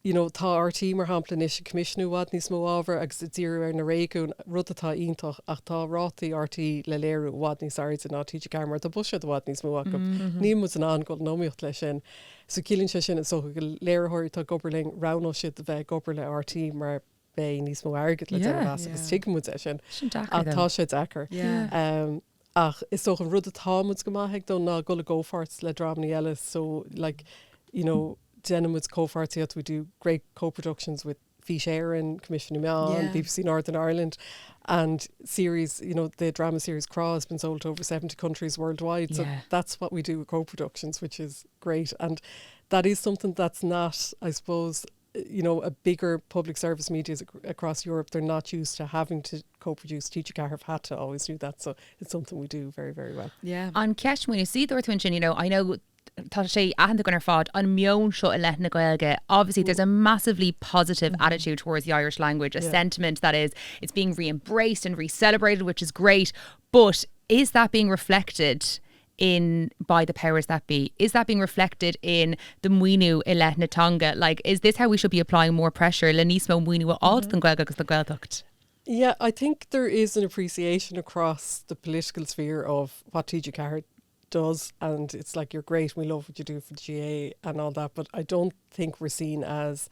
you know, tá RTÉ mar shampla anois ag coimisiúnú i bhfad níos mó ábhair agus ag díriú ar na réigiúin, rud atá iontach ach tá rátaí RTÉ le léiriú i bhfad níos airde ná TG4 mar tá buiséad i bhfad níos mó acu. Níl muid in ann dul in iomaíocht leis sin. So ciallaíonn sé sin is dócha go léiritheoirí atá ag obair linn, roghnóidh siad a bheith ag obair le RTÉ mar beidh níos mó airgid le déanamh as agus tuigeann muid é sin. Sin deacair Ach tá sé deacair. Ach is dócha an rud atá muid go maith ag dó ná dul i gcomhpháirt le dreamanna eile so like you know déanann muid comhpháirtíocht, we do great co-productions with Fís Éireann, Coimisiún na Meán, BBC Northern Ireland and series, you know, the drama series Crá has been sold to over 70 countries worldwide so that's what we do with co-productions which is great and that is something that's not, I suppose, you know, a bigger public service medias across Europe, they're not used to having to co-produce. TG4 have had to always do that, so it's something we do very, very well. Yeah. An cheist maoiniú, sea dúirt tú ansin, you know, I know tá sé aitheanta againn ar fad, an meon seo i leith na Gaeilge, obviously there's a massively positive attitude towards the Irish language, a sentiment that is, it's being re-embraced and re-celebrated, which is great, but is that being reflected in by the powers that be? Is that being reflected in the maoiniú i leith na teanga? Like, is this how we should be applying more pressure le níos mó maoiniú a fháil don Ghaeilge agus don Ghaeltacht? Yeah, I think there is an appreciation across the political sphere of what TG4 does and it's like you're great and we love what you do for the GAA and all that, but I don't think we're seen as,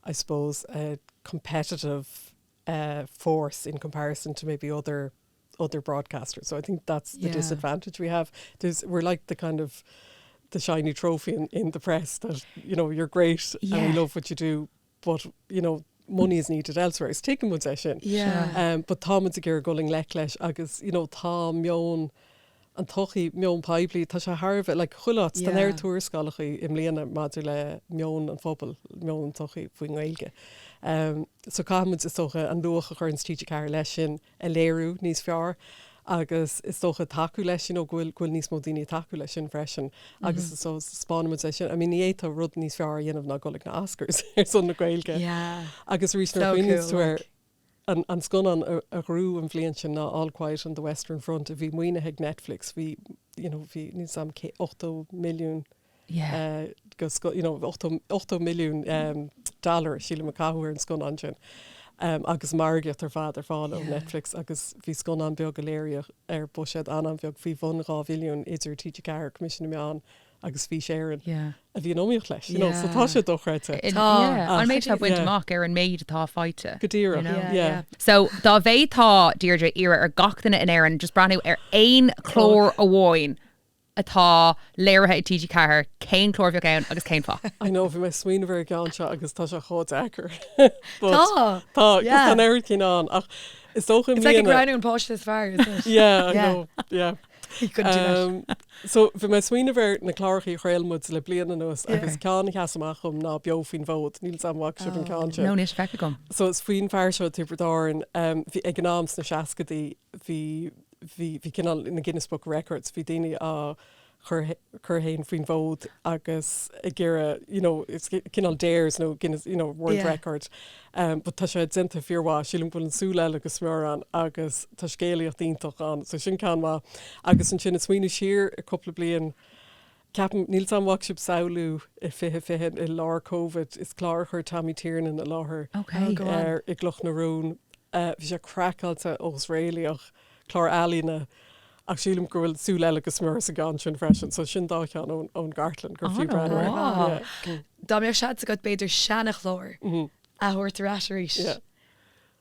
I suppose, a competitive uh, force in comparison to maybe other other broadcasters. So I think that's the yeah. disadvantage we have. There's we're like the kind of the shiny trophy in, in the press that you know you're great yeah. and we love what you do, but you know money is needed elsewhere. Is tuigeann muid é sin. Yeah. Um, but tá muid ag iarraidh dul i ngleic leis agus you know, tá meon an tsochaí, meon poiblí, tá sé thar a bheith like chuile áit, tá an oiread tuarascálacha i mbliana maidir le meon an phobail, meon an tsochaí faoin nGaeilge. Um, so caithfidh muid is dócha an luach a chuireann TG4 leis sin a léiriú níos fearr. agus is dócha tacú leis, you know, go bhfuil, go bhfuil níos mó daoine ag tacú leis sin freisin agus so 'spáineann muid é sin. I mean ní fhéadfá rud níos fearr a dhéanamh ná dul ag na Oscars ar son na Gaeilge. Yeah. Agus arís nuair So a chuimhníonns cool, tú ar like. an, an scannán a, a ghnóthaigh an bhliain sin ná All Quiet on the Western Front a bhí maoinithe ag Netflix, bhí, you know, bhí, níl 's a'm, 80 milliún Yeah. go, you know, 80 milliún dollar, sílim, a caitheadh ar an scannán sin. Agus margaíocht ar fad ar fáil ó Netflix agus bhí scannán beag a léiríodh ar bhuiséad an-an-bheag faoi bhun 2 mhilliún idir TG4, Coimisiún na Meán agus Fís Éireann a bhí in iomaíocht leis. You know, so tá sé dochreidte. Tá. An méid atá bainte amach ar an méid atá faighte. Go díreach, yeah. So dá bhféadfá, Deirdre, iarraidh ar gach duine in Éirinn just breathnú ar aon chlár amháin atá léirithe ag TG4, cén clár a bheadh ann agus cén fáth? I know, bhí mé ag smaoineamh ar an gceann seo agus tá sé chomh deacair. But Tá! Tá, 'cause tá an oiread cinn ann ach is dócha i It's like ag mbliana. roghnú an páiste is fearr, isn't it? Yeah, I Yeah. know, yeah. You couldn't do that. Um, so bhí mé ag smaoineamh ar na cláracha a chraol muid le bliain anuas agus ceann a sheas amach dhom ná Beo Faoin bhFód. Níl 's a'm an bhfaca sibh an ceann sin. No, níl sé feicthe agam. So is faoin fear seo Tiobraid Árann, um, bhí ag an am sna seascadaí bhí bhí bhí cineál na Guinness Book of Records, bhí daoine á chur cur féin faoin bhfód agus ag iarraidh you know it's cineál dares nó Guinness you know World Yeah. Record. Um, but tá sé déanta fíormhaith, sílim go bhfuil an súil eile go smior ann agus tá scéalaíocht iontach ann, so sin ceann maith. Agus ansin ag smaoineamh siar cúpla bliain, Ceapaim, níl 's a'm an bhfaca sibh Samhlú i 2020 i lár Covid, is clár a chuir Tommy Tiernan i láthair Okay. Oh, go on. ar i gCloch na Rón. Bhí sé craiceáilte agus réalaíoch, clár ealaíne, ach sílim go bhfuil súil eile go smior sa gceann sin freisin, so sin dá cheann ón ón gcartlann gur fiú breathnú air. An-mhaith. Yeah. Dá mbeadh seans agat b'fhéidir seanachlár a thabhairt ar ais arís, Yeah.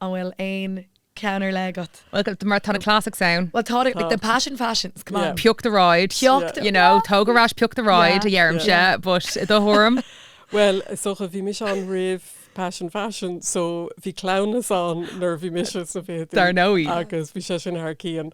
an bhfuil aon ceann ar leith agat? Well, mar tá na classics ann. Well, tá like the passion fashions, come on. Yeah. Pioc the ride. Pioc the You know, tóg ar ais pioc the ride Yeah. a dheirimse, but i do thuairim. Well, is dócha bhí mise ann roimh Passion Fashion, so bhí cleamhnas ann nuair a bhí mise sna fichidí. Dar ndóigh. Agus bhí sé sin thar cionn.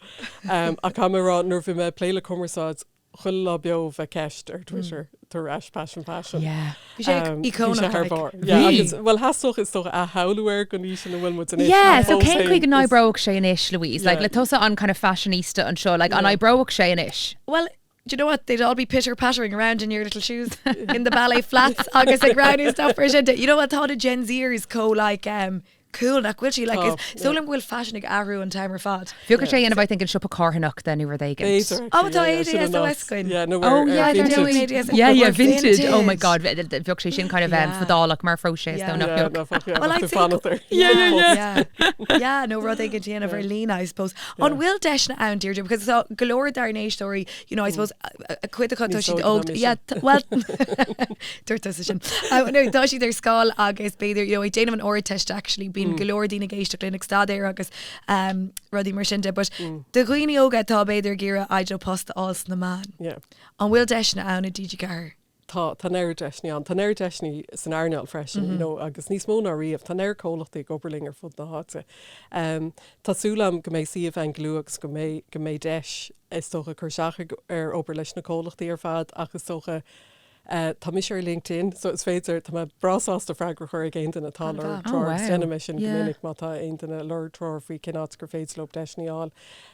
Um, ach caithfidh mé a rá nuair a bhí mé ag plé le cumarsáid Chuile lá beo bheadh ceist ar Twitter tar éis Passion Fashion. Yeah. Bhí sé Bhí sé íocónach, thar like. barr. Yeah, Bhí. agus well theastódh is dócha athshamhlú air don aois ina bhfuil muid anois. Yeah, ach so fós cén chaoi féin, go is- n-oibreodh sé anois, Louise? Like, Yeah. le tusa an kind of fashionista anseo, like, an Yeah. oibreodh sé anois? Well, do you know what? They'd all be pitter-pattering around in your little shoes in the ballet flats agus ag roghnú stuff mar sin de. You know what? Tá na Gen Zers chomh like um, cool nach bhfuil sí like Tá, is dóigh liom go bhfuil faisean ag athrú an t-am ar fad. Bheadh sé dhéanamh I think in siopa carthanach then nó rud éigin. B'fhéidir, Oh, actually, tá yeah, yeah, sin an ADSOS nós. againn. Yeah, nó Oh ar- ar yeah, vintage. vintage. Yeah, yeah, vintage. Oh my Vintage. God, bheadh sé sin kind of um, Yeah. fadálach mar phróiseas Yeah. though nach Yeah, beag. ná fuck, yeah, Well, bheadh I'd tú say fanacht ar. Yeah, yeah, yeah. Yeah, nó rud éigin déanamh ar líne, I suppose. An bhfuil deiseanna ann, Deirdre, because tá go leor dár n-éisteoirí, you know, I suppose, a cuid acu tá Níos siad óige ná óg, mise. yeah, well, dúirt tusa sin. No, tá siad ar scoil agus b'fhéidir, you know, ag déanamh an Ardteist actually, bíonn go leor daoine ag éisteacht linn ag staidéar agus um, rudaí mar sin de, but do dhaoine óga atá b'fhéidir ag iarraidh I don't know, post a fháil sna meáin. Yeah. An bhfuil deiseanna ann i TG4? Tá, tá an oiread deiseanna ann. Tá an oiread deiseanna san earnáil freisin, you know, agus níos mó ná riamh. Tá an oiread comhlachtaí ag obair linn ar fud na háite. Um, tá súil agam go mbeidh suíomh ann go luath agus go mbeidh, go mbeidh deis, is dócha, cur isteach ag, ar obair leis na comhlachtaí ar fad ach is dócha, eh, tá mise ar LinkedIn so is féidir, tá mé breá sásta freagra a chur ag aon duine atá ag lorg An-mhaith. Oh, treoir agus wow. déanaim é sin go Yeah. minic má tá aon duine ag lorg treoir faoi cén áit gur féidir leo deiseanna a fháil.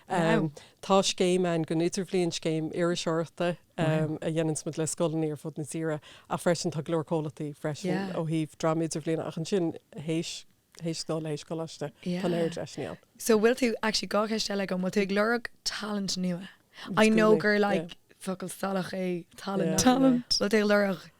Wow. Um, tá scéim ann don idirbhliain, scéim iriseoireachta, a dhéananns muid le scoileanna ar fud na tíre ach freisin tá go leor comhlachtaí freisin Yeah. ó thaobh dream idirbhliana ach ansin théis théis scoil théis coláiste tá an oiread deiseanna ann. So bhfuil tú, actually dhá cheist eile agam, bhfuil tú ag lorg talent nua? I know gur like focal salach é talent. Yeah. Talent. Bhfuil tú ag lorg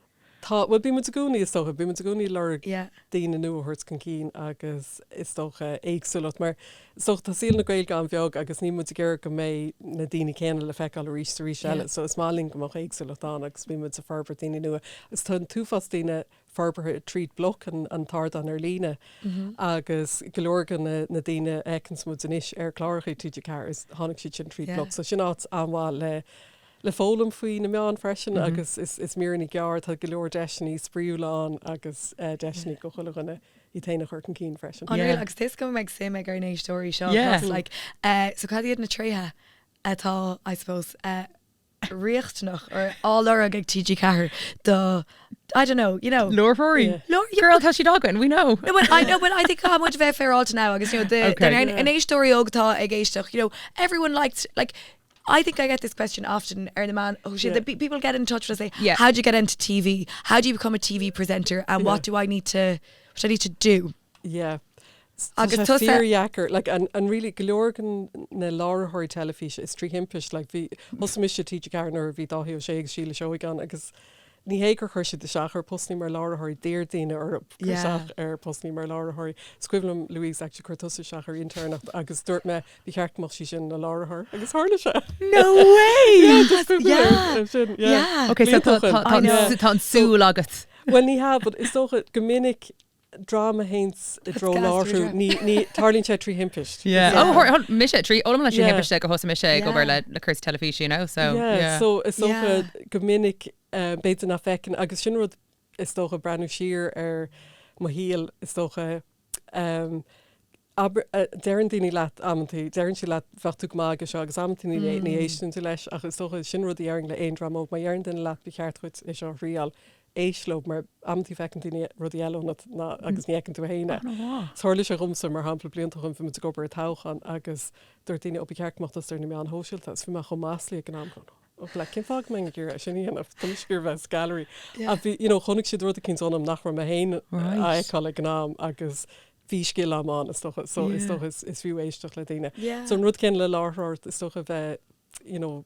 Tá, bhuel bíonn muid i gcónaí is dócha, bíonn muid i gcónaí ag lorg Yeah. daoine nua a thabhairt chun cinn agus is dócha éagsúlacht mar is dócha tá saol na Gaeilge an-bheag agus níl muid ag iarraidh go mbeidh na daoine céanna le feiceáil arís is arís Yeah. eile so is maith linn go mbeadh éagsúlacht ann agus bíonn muid ag forbairt daoine nua agus tá an t-uafás daoine forbartha tríd Bloc an an t-ardán ar líne agus go leor de na na daoine a fheiceanns muid anois ar chláracha TG4 is tháinig siad sin tríd Yeah. Bloc so sin áit an-mhaith le le foghlaim faoi na meáin freisin agus is is míreanna gearr, tá go leor deiseanna spraíúla ann agus deiseanna do chuile dhuine iad féin a chur chun cinn freisin. Unreal agus tá 'fhios agam go mbeidh suim ag ár n-éisteoirí seo Yeah. cos like eh so cad iad na tréithe atá I suppose eh riachtanach or á lorg ag TG4 do I don't know, you know. Láithreoirí? Yeah. Lor- yeah, Girl, tá siad againn, we know. No, but I know, but I think caithfidh muid bheith féaráilte now agus you know, the, Okay. the an éisteoirí óg atá ag éisteacht, you know, everyone liked, like, I think I get this question often ar na meáin, oh, shit, Yeah. the pe- people get in touch with us and say, Yeah. how do you get into TV? How do you become a TV presenter? And what Yeah. do I need to, what do I need to do? Yeah. Tá Agus sé tusa- fíordheacair, like, an, an really go leor den na láithreoirí teilifíse is trí thimpist, like, bhí, thosaigh mise TG4 nuair a bhí Dáithí Ó Sé agus Síle Seoige ann agus ní hé gur chuir siad isteach ar postanna mar láithreoirí, d'iarr daoine orthu cur Yeah. isteach ar postanna mar láithreoirí. Is cuimhin liom, Louise, actually chuir tusa isteach ar intéirneacht agus dúirt mé ba cheart go mbeadh sí sin ina láithreoir agus tharla sé. No way! Yeah, just cuimhin Yeah. liom sin, yeah. Yeah. Okay, so tá Blianta ó shin. tá- I know. tá an súil agat. Well, ní hea, but is dócha go minic dream a théanns i dtreo gas láithriú, trí ní, ní, tarlaíonn sé trí thimpist. Yeah. Yeah. Oh, hor- hor- mise trí ólam leis Yeah. thimpiste go thosaigh mise ag obair Yeah. le le cúrsaí teilifíse, you know, so Yeah, yeah. so is dócha Yeah. go minic eh, b'fhéidir nach bhfeiceann agus sin rud is dócha breathnú siar ar mo shaol is dócha um, abair, eh, deireann daoine leat amantaí, deireann siad leat bheadh tú go maith aige seo agus amantaí ní, mm. ní éisteann tú leis ach is dócha sin rud a déarfainn le aon dream óg má dheireann duine leat ba cheart duit é seo a thriail éist leo mar amantaí feiceann daoine rudaí eile ionat ná agus ní fheiceann tú féin é. Tharla sé dhomsa mar shampla blianta ó shin bhí muid ag obair ar toghchán agus dúirt daoine ó ba cheart go mbeadh tusa ar na meáin shóisialta agus bhí mé chomh maslaithe ag an am go ó like cén fáth go mbeinn ag iarraidh é sin a dhéanamh tá mise ag iarraidh bheith sa gallery. Ach bhí you know chonaic siad rud eicínt ionam nach raibh mé féin á fheiceáil ag an am agus bhí scil agam ann is dócha so is dócha is fiú éisteacht le daoine. So an rud céanna le láithreoireacht is dócha bheith you know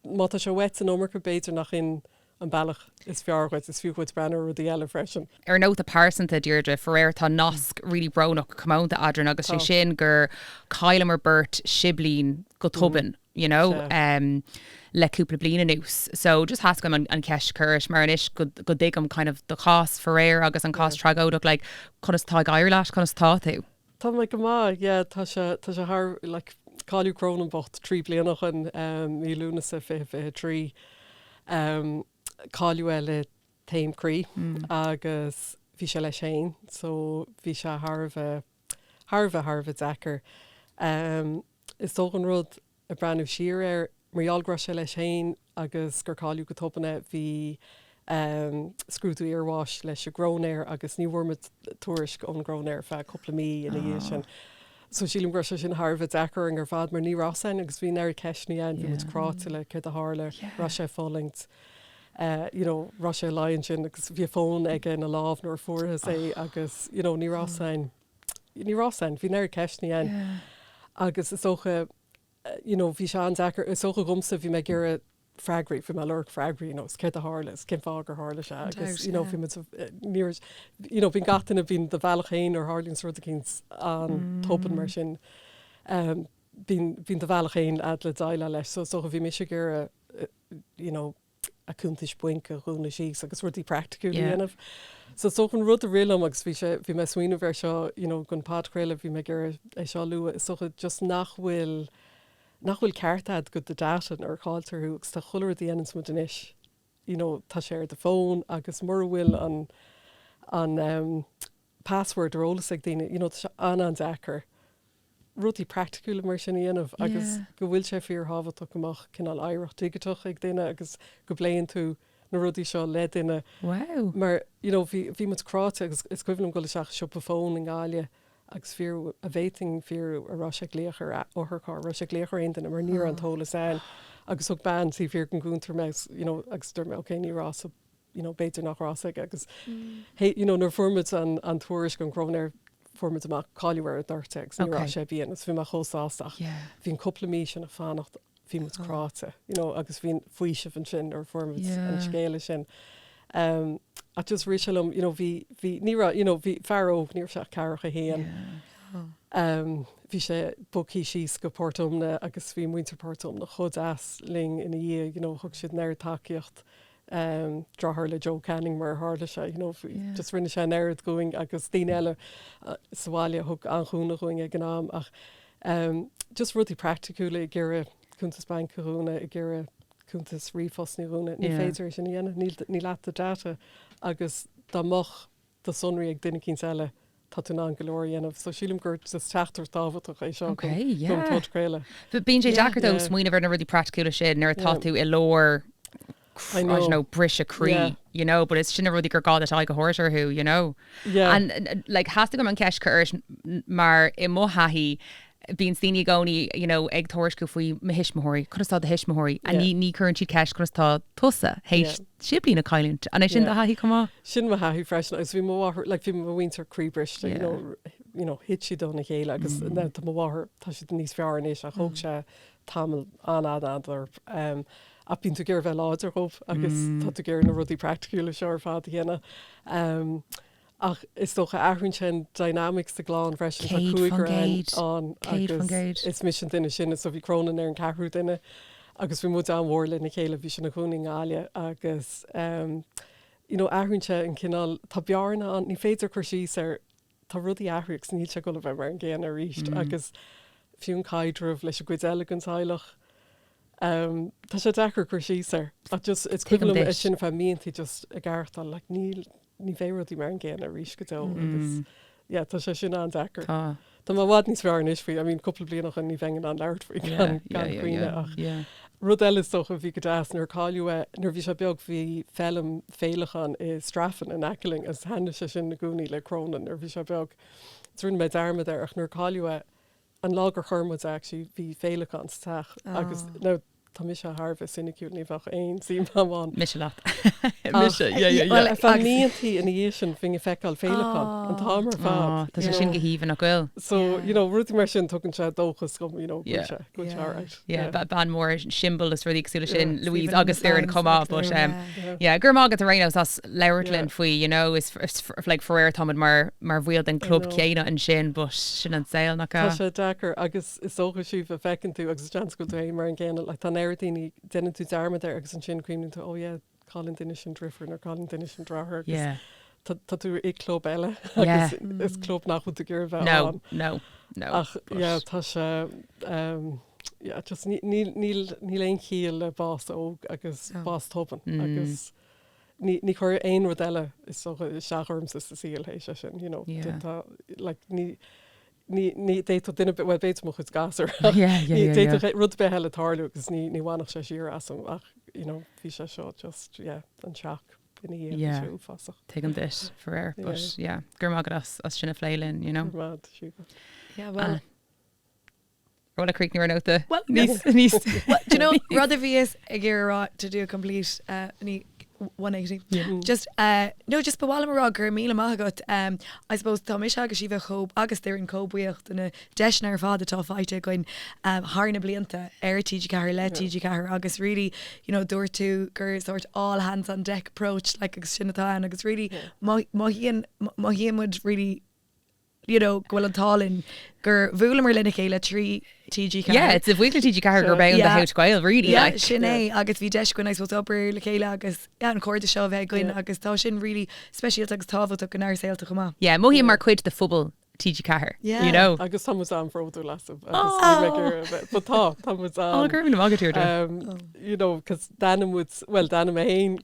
má tá sé uait an iomarca b'fhéidir nach in an bealach is fearr dhuit, is fiú dhuit breathnú ar rudaí eile freisin. Ar nóta pearsanta, Deirdre, faraor tá nasc really brónach comónta eadrainn agus sé sin gur chailleamar beirt siblín go tobann, you know, um, le cúpla bliain anuas. So just theastaigh uaim an cheist a chur ort mar anois go go dtuigim kind of do chás faraor agus an cás tragóideach like conas tá ag éirí leat, conas tá tú? Tá mé go maith, yeah, tá sé, tá sé thar, like, cailleadh Cronan bocht 3 bliana ó shin, mí Lúnasa 2023, cailleadh é le taom croí agus bhí sé leis féin so bhí sé thar a bheith, thar a bheith, thar a bheith deacair. Is dócha an rud ag breathnú siar air, mar gheall go raibh sé leis féin agus gur cailleadh go tobann é, bhí scrúdú iarbháis leis an gcróinéir agus ní bhfuair muid tuairisc ón gcróinéir ar feadh cúpla mí ina dhiaidh sin. So sílim go raibh sé sin thar a bheith deacair orainn ar fad mar ní raibh a fhios againn agus bhí an oiread ceisteanna ann, bhí muid cráite le céard a tharla, raibh sé ag fulaingt, you know, raibh sé ag luí ansin agus bhí a fón aige ina lámh nuair a fuarthas é agus you know ní raibh a fhios againn. Ní raibh a fhios againn, bhí an oiread ceisteanna ann agus is dócha, you know, bhí sé an-deacair, is dócha dhomsa, bhí mé ag iarraidh freagraí, bhí mé ag lorg freagraí, you know, is céard a tharla, is cén fáth gur tharla sé agus, you know, bhí muid, ní raibh, you know, bíonn gach duine, bíonn do bhealach féin nuair a tharlaíonn rud eicínt an-tobann mar sin, bíonn, bíonn do bhealach féin a'd le déileáil leis, so is dócha bhí mise ag iarraidh, you know, a cuntais bainc a dhúnadh síos agus rudaí praiticiúla a dhéanamh. So is dócha an rud a rith liom agus bhí sé, bhí mé ag smaoineamh air seo, you know, don podchraoladh, bhí mé ag iarraidh é seo a lua, is dócha just nach bhfuil, nach bhfuil ceart a'd go do data nuair a chailltear thú agus tá chuile rud a dhéananns muid anois, you know, tá sé ar do fón agus mura bhfuil an, an um, password ar eolas ag daoine, you know, tá sé an-an-deacair rudaí praiticiúla mar sin a dhéanamh agus go bhfuil sé fíorthábhachtach go mbeadh cineál oidhreacht dhigiteach ag duine agus go bpléann tú na rudaí seo le duine. Wow. Mar, you know, bhí, bhí muid cráite agus is cuimhin liom dul isteach i siopa fóin i nGaillimh agus fiafraí an bhféadfainn fiafraí an raibh sé ag glaoch ar otharcharr, an raibh sé ag glaoch ar aon duine mar ní raibh an t-eolas ann agus thug bean taobh thiar den gcuntar mé, you know, agus dúirt mé, okay, ní raibh so you know, b'fhéidir nach raibh a fhios aige agus hey, you know, nuair a fuair muid an, an tuairisc ón gcróinéir fuair muid amach cailleadh ar an dtoirt é agus ní raibh sé bia agus bhí mé chomh sásta ach bhí an cúpla mí sin ag fanacht bhí muid cráite, you know, agus bhí an faoiseamh ansin nuair a fuair muid an scéala sin. Um, ach just rith sé liom, you know, bhí, bhí, ní raibh, you know, bhí fear óg, ní raibh sé ach ceathracha haon. Um, bhí sé bogtha síos go Port Omna agus bhí muintir Port Omna chomh deas linn ina dhiaidh, you know, thug siad an oiread tacaíocht Deartháir le Joe Canning mar a tharla sé, you know, just rinne sé an oiread dhúinn agus daoine eile sa bhaile a thug an-chúnamh dhúinn ag an am ach just rudaí praiticiúla ag iarraidh cuntas bainc a dhúnadh, ag iarraidh cuntas ríomhphost a dhúnadh, ní féidir é sin a dhéanamh, níl, níl agat do data agus dá mbeadh do sonraí ag duine eicínt eile. tá tú in ann go leor a dhéanamh. So sílim gur just teachtaireacht tábhachtach é seo Okay, don yeah. podchraoladh. But bíonn sé Yeah. deacair though Yeah. smaoineamh ar na rudaí praiticiúla sin nuair atá Yeah. tú i lár I I know. don't know, briseadh croí, Yeah. you know, but is sin na rudaí gur gá duit aghaidh a thabhairt orthu, you know. Yeah. And and, like theastaigh uaim an cheist a chur ort mar i mo thaithí bíonn daoine i gcónaí, you know, ag tuairisciú faoi mo thuismitheoirí, conas tá do thuismitheoirí, and Yeah. ní ní cuireann siad ceist conas tá tusa, théis Yeah. siblín a chailliúint. An é sin Yeah. do thaithí chomh maith? Sin mo thaithí freisin agus bhí mo mháthair, like bhí mo mhuintir croíbhriste, you Yeah. know, you know, thit siad óna chéile agus now tá mo mháthair, tá siad níos fearr anois ach thóg sé tamall an-fhada orthu. Um, ach bíonn tú ag iarraidh bheith láidir dhóibh agus tá tú ag iarraidh na rudaí praiticiúla seo ar fad a dhéanamh. Um, ach is dócha athraíonn sé an dynamic sa gclann freisin, tá cúigear ann agus is mise an duine sin so bhí Cronan ar an ceathrú duine agus bhí muid an-mhór lena chéile, bhí sé ina chónaí i nGaillimh agus um, you know, athraíonn sé an cineál, tá bearna ann, ní féidir cur síos air, tá rudaí athraithe agus níl sé ag dul a bheith mar an gcéanna arís agus fiú an caidreamh leis an gcuid eile den teaghlach, um, tá sé deacair cur síos air. Ach just, is cuimhin liom é sin feadh míontaí just ag aireachtáil, like, níl, ní bheidh rudaí mar an gcéanna arís go deo agus yeah, tá sé sin an-deacair. Tá. Tá mé i bhfad níos fearr anois faoi, I mean, cúpla bliain ó shin ní bheinn in ann labhairt faoi gan, gan caoineadh ach rud eile is dócha a bhí go deas nuair a cailleadh é, nuair a bhí sé beag bhí feilm féileacán i Straffan in aice linn agus thaitnigh sé sin i gcónaí le Cronan nuair a bhí sé beag. So rinne mé dearmad air ach nuair a cailleadh é, an lá gur chuir muid é actually bhí féileacán sa teach agus now tá mise thar a bheith soiniciúil, ní bheadh aon suim agam ann. Mise leat. Mise, yeah, yeah, yeah. Ar feadh míontaí ina dhiaidh sin bhínn ag feiceáil féileacán an t-am ar fad. Tá sé sin go haoibhinn nach bhfuil? So, you know, rudaí mar sin tugann sé dóchas dom, you know, go bhfuil sé, go bhfuil sé alright. Yeah, bean mór siombail is rudaí cosúil leis sin, Louise agus Doireann chomh maith, but um, yeah, go raibh maith agat ar aon nós as labhairt linn faoi, you know, is like faraor táimid mar mar bhaill den club céanna ansin, but sin an saol nach Tá ea? sé deacair agus is dócha Síomha feiceann tú agus seans go bhfuil tú féin mar an gcéanna, like tá an oiread daoine, déanann tú dearmad air agus ansin cuimhníonn tú, oh yeah, chaill an duine sin driofúr nó chaill an duine sin deartháir agus Yeah. tá tá tú i club eile Yeah. agus is club nach bhfuil tú ag iarraidh bheith No, ann. no, no. Ach yeah, tá sé um, yeah, just ní- níl níl níl aon chiall le bás óg agus bás tobann agus Ní ní chuir aon rud eile is dócha isteach ormsa sa saol théis é sin, you know, Yeah. tá like ní ní ní d'fhéadfadh duine bhuel b'fhéidir mo chuid gasúr ach Yeah, yeah, ní yeah, d'fhéadfadh yeah. rud ar bith eile tarlú agus ní ní bhainfeadh sé siar asam ach you know bhí sé seo just yeah an shock ina dhiaidh bhí Yeah. sé uafásach. Tuigim duit, faraor, Yeah. but yeah, go raibh maith agat as as sin a phlé linn, you know. Go raibh maith agat, Síomha. Yeah, well, Ah. Bhfuil a críochnú ar nóta Well, níos níos Well, do you know, rud a bhíos ag iarraidh a rá to do a complete uh, ní 180. Mm. Just uh, no, just ba mhaith liom a rá go raibh míle maith agat. Um, I suppose tá mise agus Síomha chomh agus Doireann chomh buíoch do na deiseanna ar fad atá faighte againn um, thar na blianta ar TG4 le TG4 agus really, you know, dúirt tú gur sort all hands on deck approach like agus sin atá ann agus really mothaíonn mothaíonn muid really you know, go bhfuil an t-ádh linn gur bhuaileamar lena chéile trí TG4. Yeah, it's a bhuíoch le TG4 gurb ann do Yeah. How to Gael, really. Yeah, like. sin é agus bhí deis againn I suppose obair le chéile agus yeah, an cairdeas seo a bheith againn Yeah. agus tá sin really speisialta agus tábhachtach inár saolta chomh maith. Yeah, mothaím mar cuid de phobal TG4, Yeah. you know. Agus tá muid an-bhródúil asaibh agus ní bheidh ar a bheith- but tá, tá muid Oh, an go raibh míle maith agat, Deirdre. Um, you know, cos d'aithin muid, well, d'aithin mé féin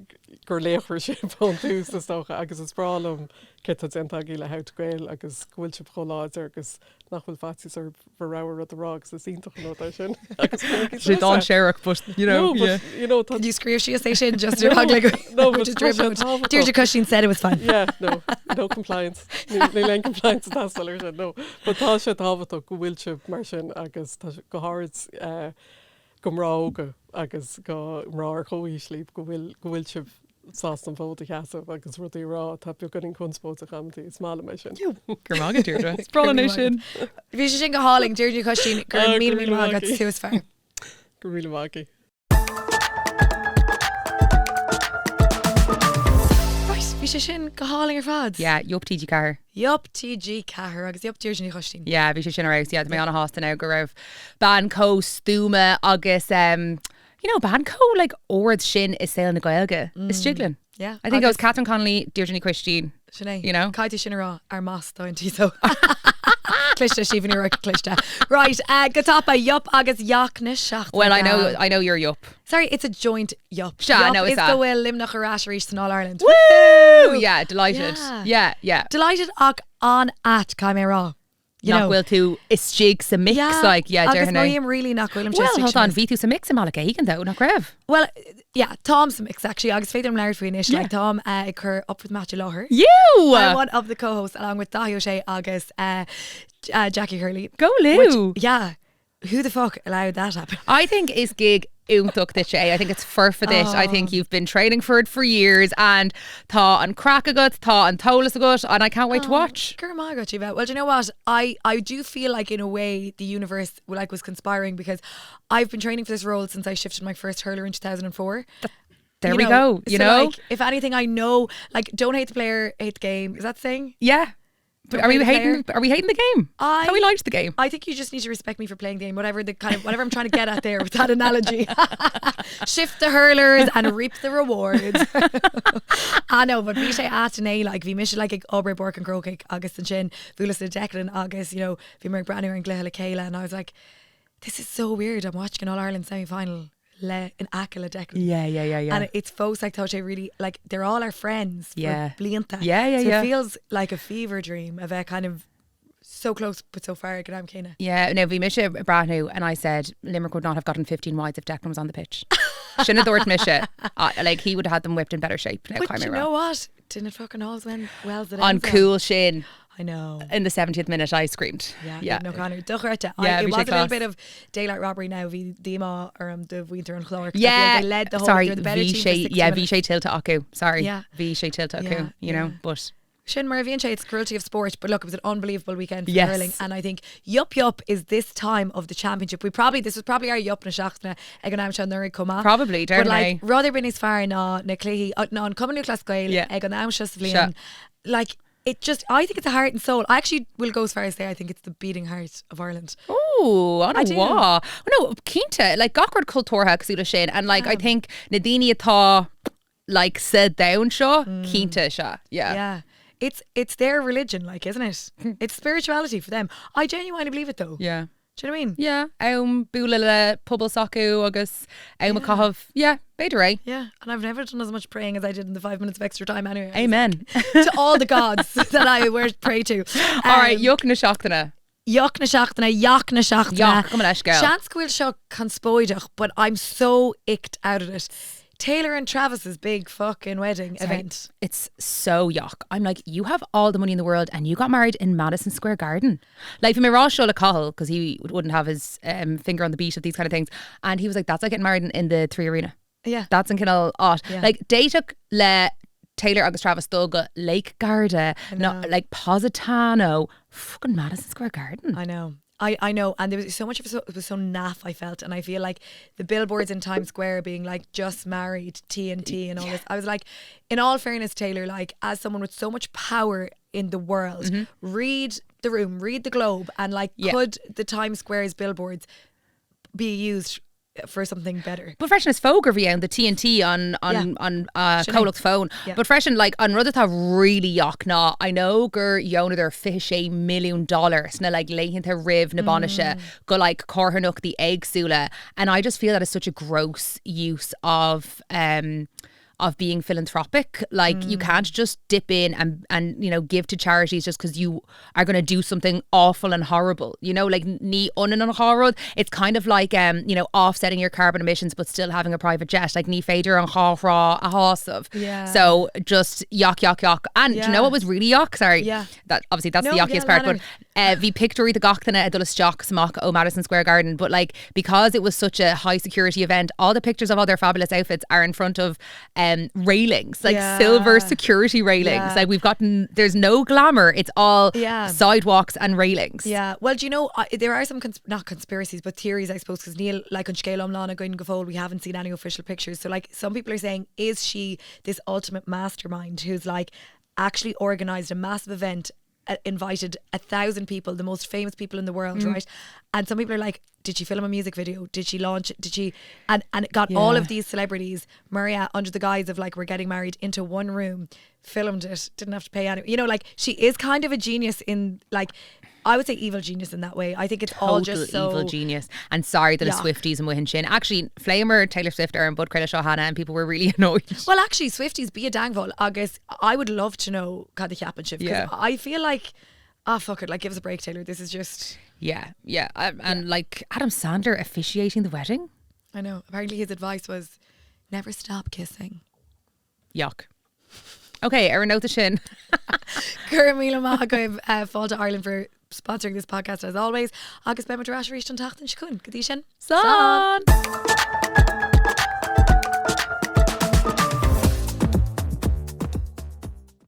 gur laochra sibh ón tús is dócha agus is breá liom céard tá déanta agaibh le How to Gael agus go bhfuil sibh chomh láidir agus nach bhfuil faitíos oraibh bhur rogha rud a rá agus is iontach an rud é sin. Agus coinnigí Sé suas é. dainséarach but you know, No, but yeah. you know, tá Can you scríobh síos é sin just ar eagla go No, but just tá sé drip tábhachtach. Deirdre Cuisín said it was fine. Yeah, no, no compliance. Níl aon compliance ag teastáil ar sin, no. But tá sé tábhachtach go bhfuil sibh mar sin agus tá sé go háirid eh, do mhná óga agus do mhná ar comhaois libh go bhfuil go bhfuil sibh sásta an fód a sheasamh agus rudaí a rá atá beagáinín conspóideach amantaí. Is maith liom é sin. Go raibh maith agat, Deirdre. Is breá linn é sin. Bhí sé sin go hálainn, Deirdre Ní Choistín, go raibh míle míle maith agat, tú is fearr. Go raibh míle maith agaibh. Right, bhí sé sin go hálainn ar fad. Yeah, yup TG4. Yup TG4 agus yup Deirdre Ní Choistín. Yeah, bhí sé sin ar fheabhas. Yeah, tá mé ana-shásta now go raibh bean chomh stuama agus um, you know, bean chomh like ard sin i saol na Gaeilge. Istigh linn. Yeah, I think it was agus- Catherine Connolly, Deirdre Ní Choistín. Sin é. You know? Caithfidh tú sin a rá ar mas dá an tí so. Cliste Síomha Ní Ruairc cliste. Right, uh, go tapa yup agus yak na seachtaine. Well, I know, I know you're yup. Sorry, it's a joint yup. Sea, yup no, is is ea. go bhfuil Luimneach ar ais arís san All Ireland. Woo! Yeah, delighted. Yeah. Yeah, yeah. Delighted ach an-ait, caithfidh mé a rá. You Nach know. bhfuil tú istigh sa mix, Yeah, like, yeah, agus déarfainn é. mothaím really nach bhfuilimse Well, istigh hold sa on, mix. bhí tú sa mix i mBealach Éigin though, nach raibh? Well, yeah, táim sa mix actually, agus féidir liom labhairt faoi anois, Yeah. like, táim uh, ag cur Up for the Match i láthair. You! I'm one of the co-hosts along with Dáithí Ó Sé agus uh, uh, Jackie Hurley. Go Lou! Which, yeah, who the fuck allowed that happen? I think is gig iontach duit é. I think it's foirfe duit. I think you've been training for it for years and tá an craic agat, tá an t-eolas agat and I can't wait to watch. Go raibh maith agat, Eva. Well, do you know what? I, I do feel like in a way the universe like was conspiring because I've been training for this role since I shifted my first hurler in 2004. There You we know, go, you so, know? Like, if anything, I know, like, don't hate the player, hate the game. Is that the saying? Yeah. But Don't are we hate the hating player. are we hating the game? I- Thought we liked the game. I think you just need to respect me for playing the game, whatever the kind of whatever I'm trying to get at there with that analogy. Shift the hurlers and reap the rewards. I know, but bhí sé ait inné like bhí mise like ag obair i bPáirc an Chrócaigh agus ansin bhuaileas le Declan agus you know bhí mé ag breathnú ar an gcluiche le chéile and I was like this is so weird I'm watching an All-Ireland semi-final le in aice le Declan. Yeah, yeah, yeah, yeah. And it's fós like tá sé really like they're all our friends Yeah. for blianta. Yeah, yeah, so yeah. it feels like a fever dream a bheith kind of so close but so far ag an am céanna. Yeah, no, bhí mise ag breathnú and I said Limerick would not have gotten 15 wides if Declan was on the pitch. Sin a dúirt mise. Uh, like he would have had them whipped in better shape. Now, But caithfidh you mé a rá. know what? Didn't it fucking always win wells that On ends well? cool shin I know. in the 70th minute I screamed. Yeah, yeah. no Connor. Dochreidte. Yeah, I, it bhí was sé a little class. bit of daylight robbery now. Bhí díomá orm do mhuintir an Chláir. 'cause I feel Yeah, they led the whole. sorry, they were the better bhí team for sé 60 yeah, bhí minutes. sé tuillte acu. Sorry. Yeah. Bhí sé tuillte acu, Yeah, you know, yeah. but Sin mar a bhíonn sé, it's cruelty of sport, but look, it was an unbelievable weekend for Yes. hurling, and I think yup yup is this time of the championship. We probably this was probably our yup na seachtaine ag an am seo anuraidh chomh maith. Probably, But déarfainn like é. rud ar bith níos fearr ná na cluichí uh, ná an Cumann Lúthchleas Gael Yeah. ag an am seo sa Seo. bhliain. Like it just, I think it's a heart and soul. I actually will go as far as say I think it's the beating heart of Ireland. Oh, I do. an-mhaith. No, cinnte, like gach rud cultúrtha cosúil leis sin and like I think na daoine atá like sa domhan seo cinnte seo. Yeah. Mm. Yeah. It's it's their religion, like, isn't it? It's spirituality for them. I genuinely believe it though. Yeah. Do you know what I mean? Yeah, am bualadh le pobal s'acu agus am a chaitheamh. Yeah, b'fhéidir é. Yeah, and I've never done as much praying as I did in the five minutes of extra time anyway. I was Amen. like, to all the gods that I were pray to. All right, Um, Yuck na seachtaine. Yuck na seachtaine, yuck na seachtaine. Yuck, come on, leis, girl. Seans go bhfuil seo conspóideach, but I'm so icked out of it. Taylor and Travis's big fucking wedding event. It's so yuck. I'm like, you have all the money in the world and you got married in Madison Square Garden. Like, bhí mé ag rá seo le Cathal, because he wouldn't have his um, finger on the beat of these kind of things. And he was like, that's like getting married in, in the Three Arena. Yeah. That's an cineál áit. Yeah. Like, d'fhéadfadh le Taylor agus Travis dul go Lake Garda, not like Positano, fucking Madison Square Garden. I know. I, I know, and there was so much of it, so, it was so naff. I felt, and I feel like the billboards in Times Square being like just married TNT and all this. I was like, in all fairness, Taylor, like as someone with so much power in the world, read the room, read the globe, and like, Mm-hmm. Yeah. could the Times Square's billboards be used for something better? But freisin is fógra a bhí ann the TNT an an Yeah. an uh, Sin é. comhlacht fóin. Yeah. But freisin like an rud atá really yuck ná I know gur dheonadar 26 milliún dollar sna like laethanta roimh na bainise Mm. go like carthanachtaí éagsúla and I just feel that is such a gross use of um of being philanthropic. Like Mm. you can't just dip in and and you know give to charities just because you are going to do something awful and horrible. You know, like ní ionann an dhá rud. It's kind of like um you know offsetting your carbon emissions but still having a private jet. Like ní féidir an dhá thrá a shásamh. Yeah. So just yuck yuck yuck. And do you know Yeah. what was really yuck? Sorry. Yeah. That obviously that's No, the yuckiest yeah, part. But Leonard. uh, bhí pictiúirí de gach duine ag dul isteach is amach ó Madison Square Garden, but like because it was such a high security event, all the pictures of all their fabulous outfits are in front of um, railings, like Yeah. silver security railings. Yeah. Like we've gotten, there's no glamour. It's all Yeah. sidewalks and railings. Yeah. Well, do you know, I, there are some, cons- not conspiracies, but theories, I suppose, because níl, like, an scéal iomlán againn go fóill, we haven't seen any official pictures. So, like, some people are saying, is she this ultimate mastermind who's, like, actually organised a massive event, uh, invited 1,000 people, the most famous people in the world, Mm. right? And some people are like, did she film a music video? Did she launch? Did she? And, and it got all Yeah. of these celebrities, Maria, under the guise of, like, we're getting married, into one room, filmed it, didn't have to pay any. You know, like, she is kind of a genius in, like, I would say evil genius in that way. I think it's all Total just so evil genius. And sorry that Yuck. the Swifties and Wihin Shin. Actually, Flamer, Taylor Swift, ar an bpodchraoladh seo cheana, and people were really annoyed. Well, actually, Swifties bí i dteagmháil agus I would love to know cad a cheapann sibh because Yeah. I feel like. Ah fuck it, like give us a break Taylor, this is just. Yeah, yeah, um, and yeah. like Adam Sandler officiating the wedding. I know. Apparently his advice was never stop kissing. Yuck. Okay, ar an nóta sin. Go raibh míle maith agaibh uh, Fáilte Ireland for sponsoring this podcast as always, agus beimid ar ais arís an tseachtain seo chugainn. Go dtí sin. Slán!